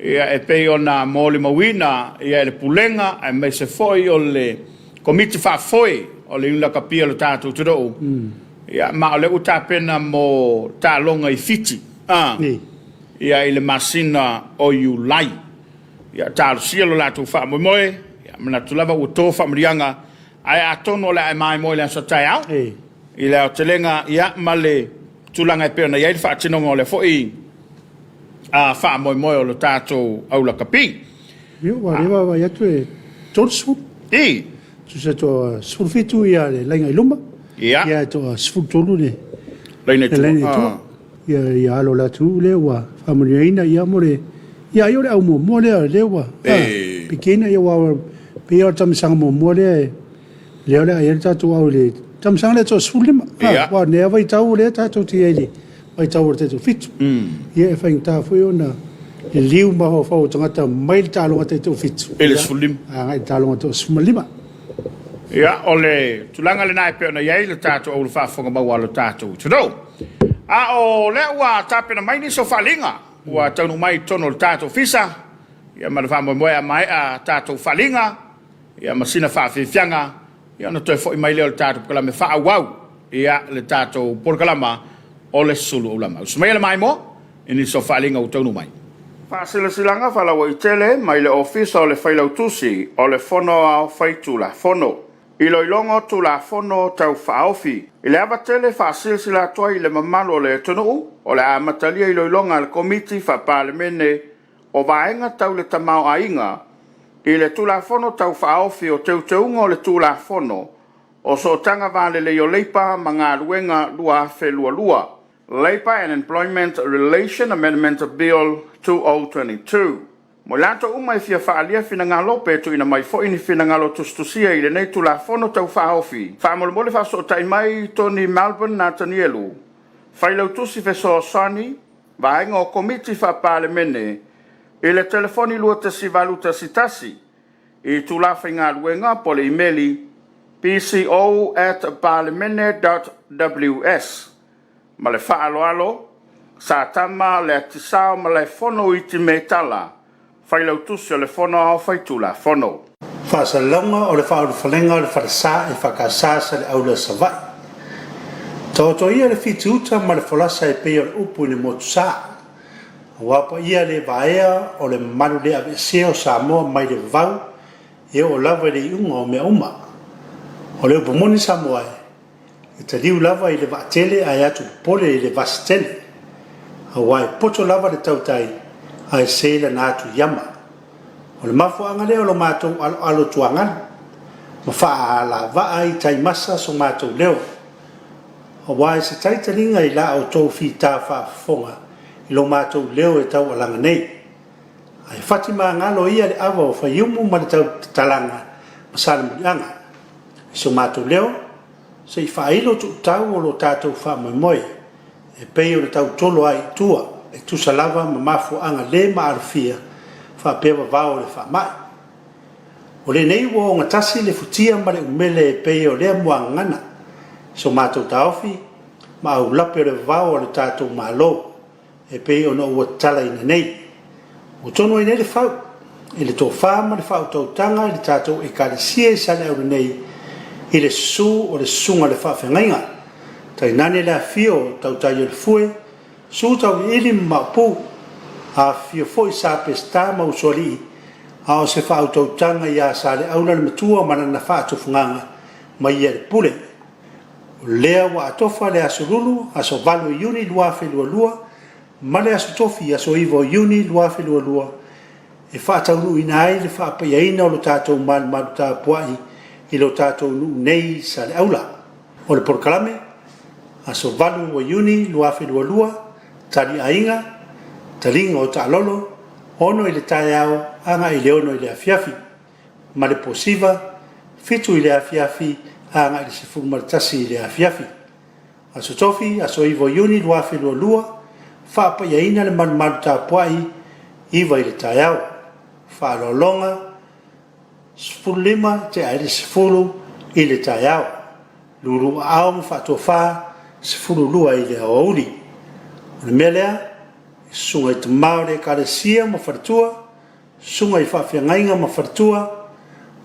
ia e pei ona molimauina ia e le Pulega aemaise foi o le Komiti Faafoe o le Iuni Lakapi o le tatou atunuu, ia ma o lea ua tapena mo taaloga i Fiti ia i le masina o Iulai. Ia talosia lo latou faamoemoe, ia manatu lava ua to faamanuiaga, ae atonu o le a e maimoa i le aso taeao i le aotelega ia ma le tulaga e pei ona i ai le faatinoga o lea foi faamoemoe o le tatou aulakapi. Ia, ua leva vaavaai atu e 30. I. Tusa toa 17 ia le laina i luma. Ia. Ia toa 13 le laina i tua. Le laina i tua. Ia, ia alo o le atunuu lea ua faamanuiaina ia mo le ia ai o le au muamua lea lea ua pikiina ia ua pei o le tamisaga muamua lea e lea o le a i ai le tatou au i le tamisaga lea toa 15. Aua o lenei vaitau o lea tatou te i ai i le vaitau o le taitoafitu. Ia e faigata foi ona liliu mafaufau o tagata mai le taaloga taitoafitu i le 15 agai i le taaloga toa 15. Ia, o le tulaga lena e pei ona i ai le tatou aulu faafofoga maua a lo tatou atunuu. A o lea ua tapena mai nisi o faaaliga ua taunuu mai i totonu o le tatou ofisa, ia ma le faamoemoe a maea tatou faaaliga, ia ma sina faafiafiaga, ia ona toe foi mai lea o le tatou polokalame faaauau, ia le tatou polokalama o le Sulu Aulama. Usu maia le maimoa i nisi o faaaliga ua taunuu mai. Faasilasilaga faalauaitele mai le Ofisa o le Failautusi o le Fono Aoao Faitulafono. Iloiloga o Tulafono Tau Faaofi. I le ava tele e faasilasila atu ai i le mamalu o le atunuu, o le a amatalia iloiloga a le Komiti Faa-Palemene o Vaega Tau le Tamaoaiga i le Tulafono Tau Faaofi o Teuteuga o le Tulafono o Sootaga Va Lelei o Leipa ma Galuega 2022, Labour and Employment Relation Amendment Bill 2022. Mo i latou uma e fia faaalia finagalo pe tuuina mai foi ni finagalo tusitusia i lenei Tulafono Tau Faaofi, faamolemole faasootai mai Tony Melbourne Natanielu, Failautusi Fesoasoani, Vaega o Komiti Faa-Palemene, i le telefoni 21811 i itulā faigaluega po o le imeli pco@palemene.ws. Ma le faaaloalo, Satama Leatisao Malaefono Iti Metala, Failautusi o le Fono Aoao Faitulafono. Faasalalauga o le faaulufalega o le falesa e FKS Saleaula Savaii. Taoto ia le fiti uta ma le folasa e pei o le upu i le motusa. Aua paia le vaea o le malu le aveesea o Samoa mai le vavau e oo lava i le iuga o mea uma. O le upu moni Samoa e, E taliu lava i le vaatele ae atu popole i le vasi tele, aua e poto lava le tautai ae se lana atu i ama. O le mafuaaga lea o lo matou aloalo tuagalu ma faaalavaa i taimasa so matou leo, aua e se taitaliga i la outou fita faafofoga i lo matou leo e taualaga nei. Ae fati magalo ia le ava o Faiumu ma le tau tatalaga ma Salemuliaga. I so matou leo, se i faailo tuutau o lo tatou faamoemoe, e pei ona tautolo ai i tua, e tusa lava ma mafuaaga le maalofia faapea vavao o le faamai. O lenei ua ogatasi le futia ma le umele e pei o lea muagagana, i so matou taofi ma aulape o le vavao a lo tatou Malo. e pei ona ua tatalaina nei. Ua tonu ai nei le fau i le tofa ma le faautautaga i le tatou Ekalesia i Saleaula nei i le susu o le Susuga i le Faafeagaiga, tainane le afifio o Tautai o le Fue, Su Tauiliili ma Maopu, afifio foi Sa Peseta ma Usoalii, a o se faautautaga ia Saleaula le Matua ma lana faatufugaga mai ia le pule. O lea ua atofa le Aso Lulu, aso 8 o Iuni 2022, ma le Aso Tofi, aso 9 o Iuni 2022, e faataunuuina ai le faapaiaina o lo tatou malumalu tapuai i lo tatou nuu nei i Saleaula. O le polokalame, aso 8 o Iuni 2022, Tali Aiga, Taliga o Taalolo, 6 i le taeao agai i le 6 i le afiafi. ma le Posiva, 7 i le afiafi agai i le 11 i le afiafi. Aso Tofi, aso 9 o Iuni 2022, Faapaiaina le malumalu tapuai, 9 i le taeao. Faaaloaloga, 15 tea ai le 10 i le taeao. Lulu aao ma faatofa, 12 i le aoauli. O le mea lea, i susuga i tama o le Ekalesia ma faletua, susuga i faafeagaiga ma faletua,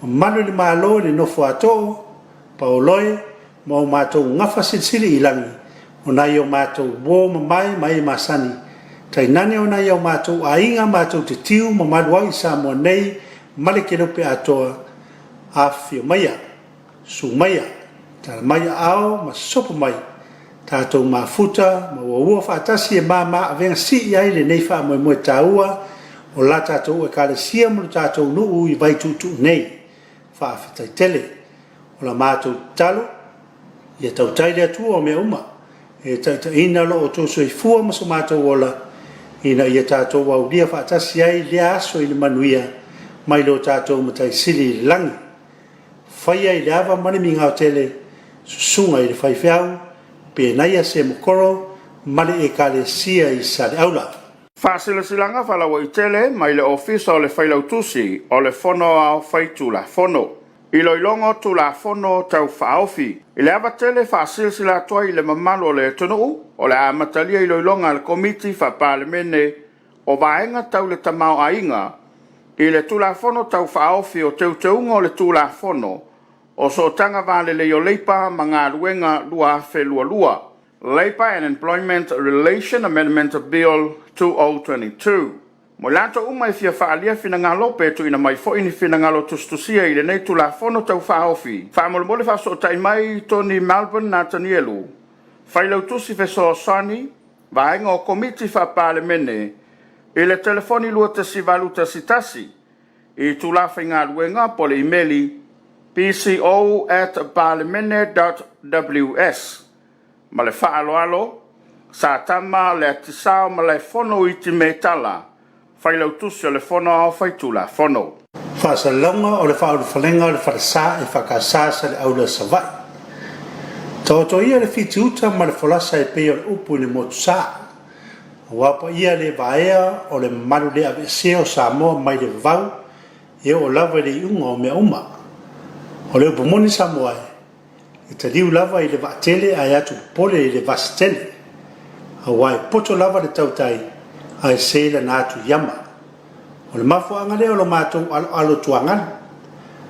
mamalu i le Malo i le nofo a too, paoloe ma o matou gafa silisili i lagi o nai o matou uo mamae ma e masani, tainane o nai o matou aiga matou te tiu ma malu ai i Samoa nei ma le Kelope atoa, afifio maia. Susu maia, tala mai aao ma sopo mai, tatou mafuta ma uaua faatasi e mama avega sii ai lenei faamoemoe taua o la tatou Ekalesia ma lo tatou nuu i Vaituutuu nei. Faafetai tele. O la matou tatalo, ia tautai le Atua o mea uma e taitaiina lo outou soifua ma so matou ola, ina ia tatou aulia faatasi ai lea aso i le manuia mai lo tatou Matai Sili i le lagi. Faia i le ava ma le migao tele, susuga i le faifeau, Penaia Semokoro ma le Ekalesia i Saleaula. Faasilasilaga Faalauaitele mai le Ofisa o le Failautusi o le Fono Aoao Faitulafono. Iloiloga o Tulafono Tau Faaofi. I le ava tele e faasilasila atu ai i le mamalu o le atunuu, o le a amatalia iloiloga a le Komiti Faa-Palemene o Vaega Tau le Tamaoaiga i le Tulafono Tau Faaofi o Teuteuga o le Tulafono o Sootaga Va Lelei o Leipa ma Galuega 2022, Labour and Employment Relation Amendment Bill 2022. Mo i latou uma e fia faaalia finagalo pe tuuina mai foi ni finagalo tusitusia i lenei Tulafono Tau Faaofi, faamolemole faasootai mai Tony Melbourne Natanielu, Failautusi Fesoasoani, Vaega o Komiti Faa-Palemene, i le telefoni 21811 i itulā faigaluega po o le imeli pco@palemene.ws. Ma le faaaloalo, Satama Leatisao Malaefono Iti Metala, Failautusi o le Fono Aoao Faitulafono. Faasalalauga o le faaulufalega o le falesa EFKS Saleaula Savaii. Taoto ia le fitiuta ma le folasa e pei o le upu i le motusa. Aua paia le vaea o le mamalu le aveesea o Samoa mai le vavau e oo lava i le iuga o mea uma. O le upu moni Samoa e, e taliu lava i le vaatele ae atu popole i le vasi tele. Aua e poto lava le tautai ae se lana atu iama. O le mafuaaga lea o lo matou aloalo tuagalu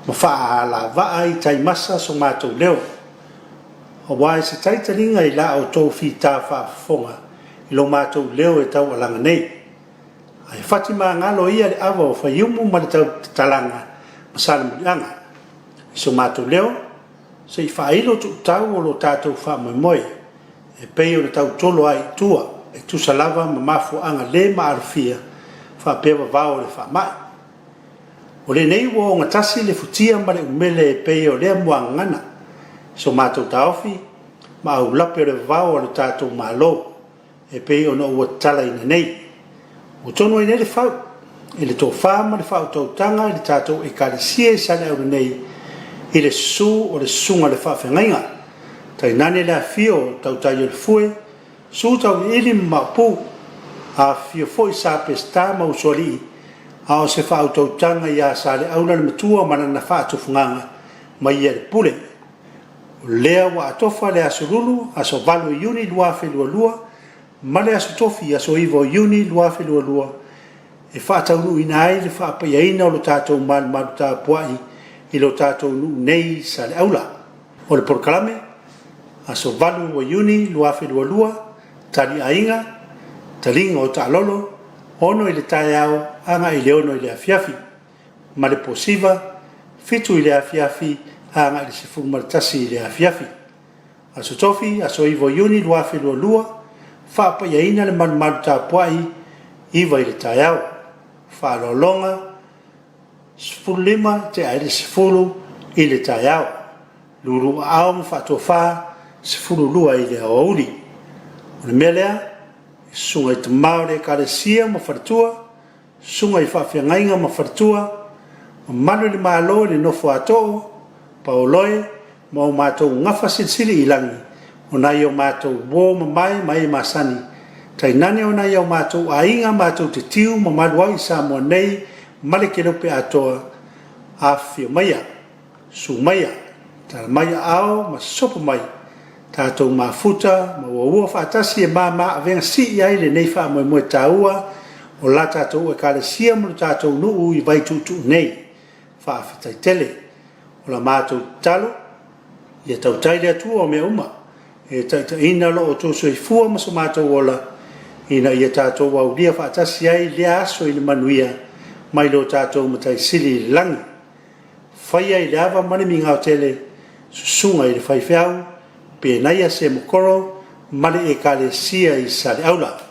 ma faaalavaa i taimasa so matou leo. Aua e se taitaliga i la outou fita faafofoga i lo matou leo e taualaga nei. Ae fati magalo ia le ava o Faiumu ma le tautatalaga ma Salemuliaga. I so matou leo, se i faailo tuutau o lo tatou faamoemoe e pei ona tautolo ai i tua e tusa lava ma mafuaaga le maalofia faapea vavao o le faamai. O lenei ua ogatasi le futia ma le umele e pei o lea muagagana i so matou taofi ma aulape o le vavao a lo tatou Malo e pei ona ua tatalaina nei. Ua tonu ai nei le fau i le tofa ma le faautautaga i le tatou Ekalesia i Saleaula nei i le susu o le Susuga i le Faafeagaiga, tainane le afifio o Tautaiolefue, Su Tauiliili ma Maopu, afifio foi Sa Peseta ma Usoalii, a o se faautautaga ia Saleaula le Matua ma lana faatufugaga ma ia le pule. O lea ua atofa le Aso Lulu, aso 8 o Iuni 2022, ma le Aso Tofi, aso 9 o Iuni 2022, e faataunuuina ai le faapaiaina o lo tatou malumalu tapuai i lo tatou nuu nei i Saleaula. O le polokalame, aso 8 o Iuni 2022, Tali Aiga, Taliga o Taalolo, 6 i le taeao agai i le 6 i le afiafi, ma le Posiva, 7 i le afiafi agai i le 11 i le afiafi. Aso Tofi, aso 9 o Iuni 2022, Faapaiaina le malumalu tapuai, 9 i le taeao. Faaaloaloga, 15 tea ai le 10 i le taeao. Lulu aao ma faatofa, 12 i le aoauli. O le mea lea, i susuga i tama o le Ekalesia ma faletua, susuga i faafeagaiga ma faletua, mamalu i le Malo i le nofo a too, paoloe ma o matou gafa silisili i lagi o nai o matou uo mamae ma e masani, Tainane o nai o matou aiga matou te tiu ma malu ai i Samoa nei ma le kelope atoa, afifio maia, susu maia, tala mai aao ma sopo mai, tatou mafuta ma uaua faatasi e mama avega sii ai lenei faamoemoe taua o la tatou Ekalesia ma lo tatou nuu i Vaituutuu nei. Faafetai tele. O la matou tatalo, ia tautai le Atua o mea uma, e taitaiina lo outou soifua ma so matou ola, ina ia tatou aulia faatasi ai lea aso i le manuia mai lo tatou Matai Sili i le lagi. Faia i le ava ma le migao tele, susuga i le faifeau, Penaia Semokoro ma le Ekalesia i Saleaula.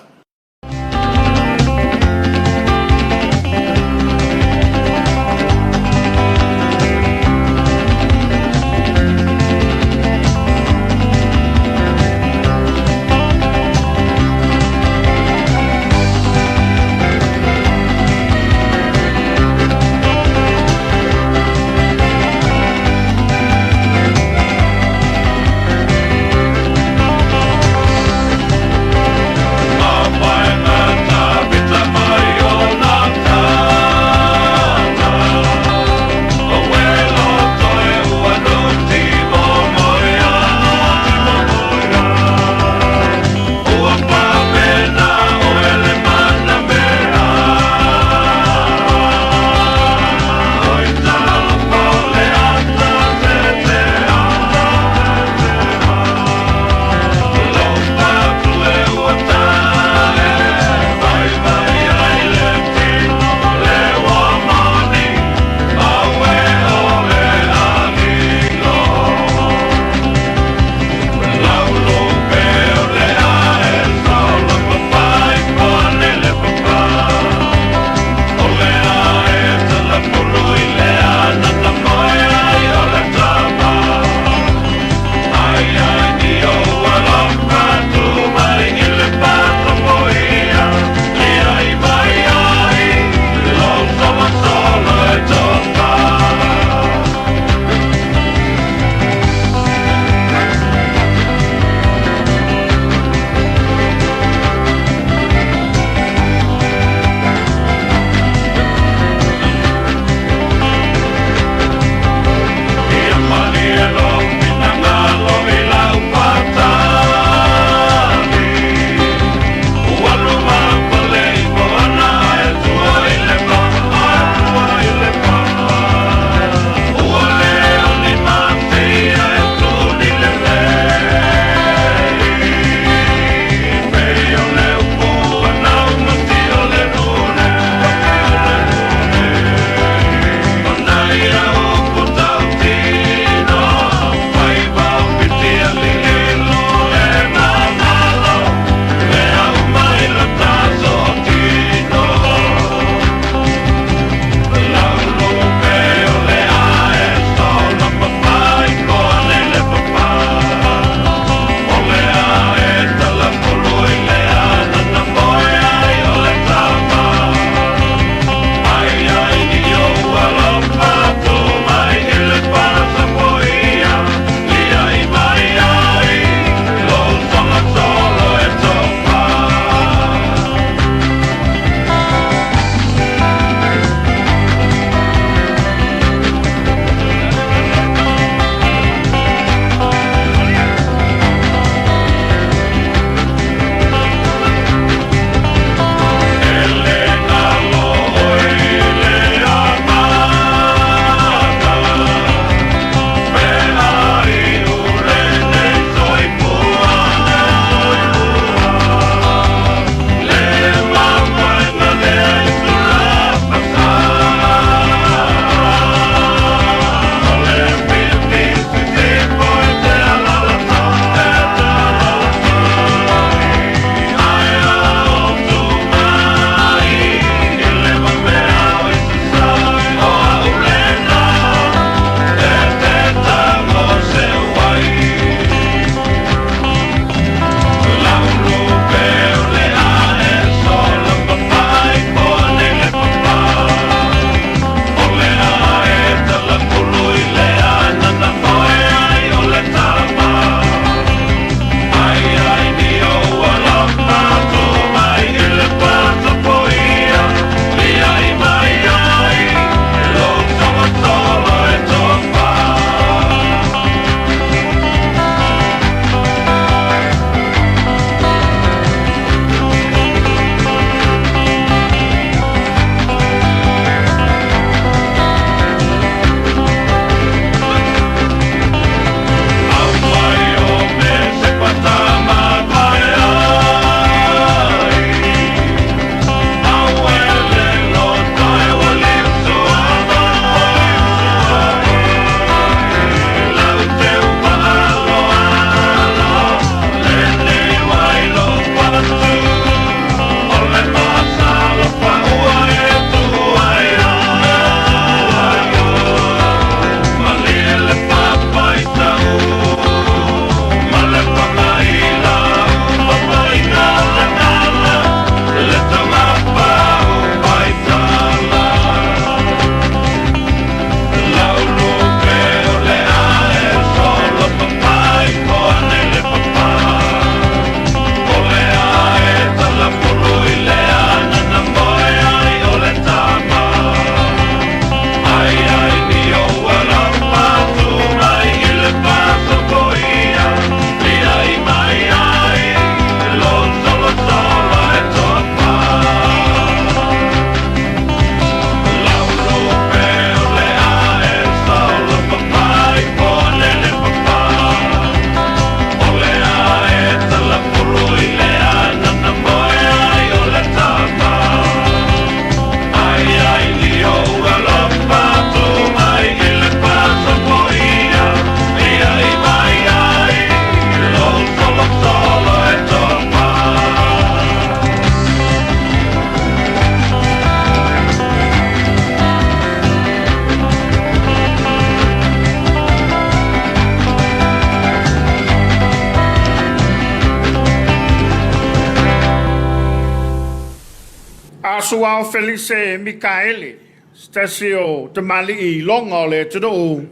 Suao Felise Mikaele, se tasi o tamalii iloga o le atunuu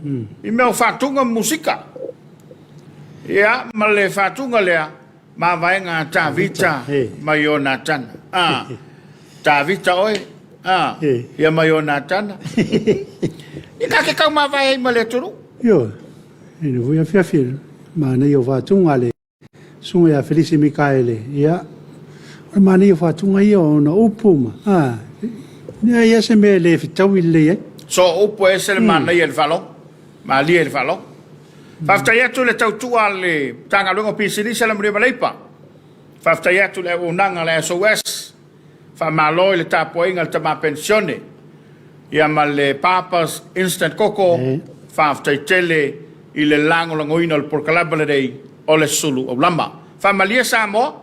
i mea o faatuga ma musika. Ia, ma le faatuga lea, mavaega a Tavita ma Ionatana. A, Tavita oe, a, ia ma Ionatana. Ia ta te tau mavae ai ma le atunuu. Ioe, e le foi afiafi, manaia o faatuga a le Susuga ia Felisi Mikaele, ia, o le manaia o faatuga ia ona upu ma, a, leai lava se mea e le fetaui lelei ai. So o upu e ese le manaia i le faalogo, malie i le faalogo. Faafetai atu i le tautua a le Matagaluega o Pisinisi, Alamanuia ma Leipa. Faafetai atu i le auaunaga a le SOS. Faamalo i le tapuaiga a le tama penisione ia ma le Papa's Instant Koko. Faafetai tele i le lagolagoina o le polokalame lenei o le Sulu Aulama. Faamalie Samoa,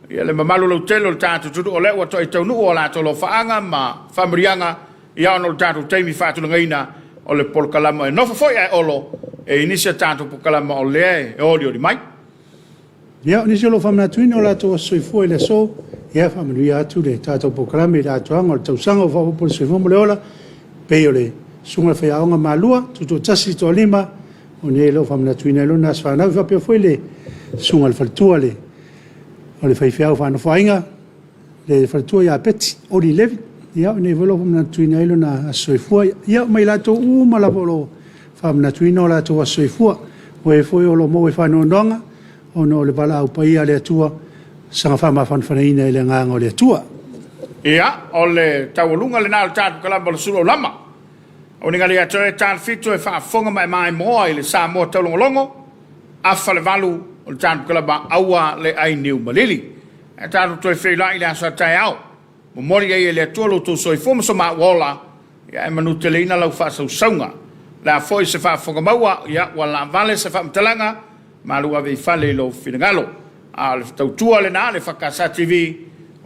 ia le mamalu lautele o le tatou atunuu o lea ua toai taunuu o latou alofaaga ma faamanuiaga ia ona o le tatou taimi faatulagaina o le polokalame. E nofo foi ae Olo e i nisi a tatou polokalame o lea e olioli mai. Ia, o nisi o lo o faamanatuina o latou aso soifua i le aso, ia faamanuia atu le tatou polokalame i le atoaga o le tausaga ua faaopoopo le soifua ma le ola, pei o le Susuga i le Faiaoga Malua, Tutoatasi Toalima, o nei o lo o faamanatuina ai lona aso fanau, e faapea foi le Susuga i le Faletua o le faifeau faanofoaiga, le faletua ia Beti Oli Levi, ia o nei foi o lo o faamanatuina ai lona aso soifua. Ia, ma i latou uma lava o lo o faamanatuina o latou aso soifua. O e foi o lo o maua i faanoanoaga ona o le valaau paia a le Atua, saga faamafanafanaina i le agaga o le Atua. Ia, o le taualuga lena o le tatou kalama o le Sulu Aulama. O ni gale ia te oe Tala-fitu e faafofoga ma e maimoa i le Samoa taulogologo, afa le valu o le tatou kalama aua le ai niu malili. Ae tatou toe feiloai i le aso a taeao. Momoli ai e le Atua lo outou soifua ma so maua ola, ia ae manuteleina lau faasausauga. O le a foi se faafofoga maua, ia ua laavale se faamatalaga, malu ave i fale i lou finagalo. A o le tautua lena a le EFKS TV,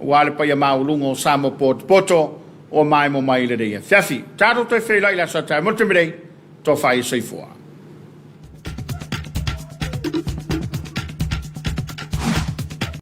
aua le paia maualuga o Samoa potopoto ua maemo mai i lenei afiafi. Tatou toe feiloai i le aso a taeao. Mo le taimi nei, tofa ia soifua.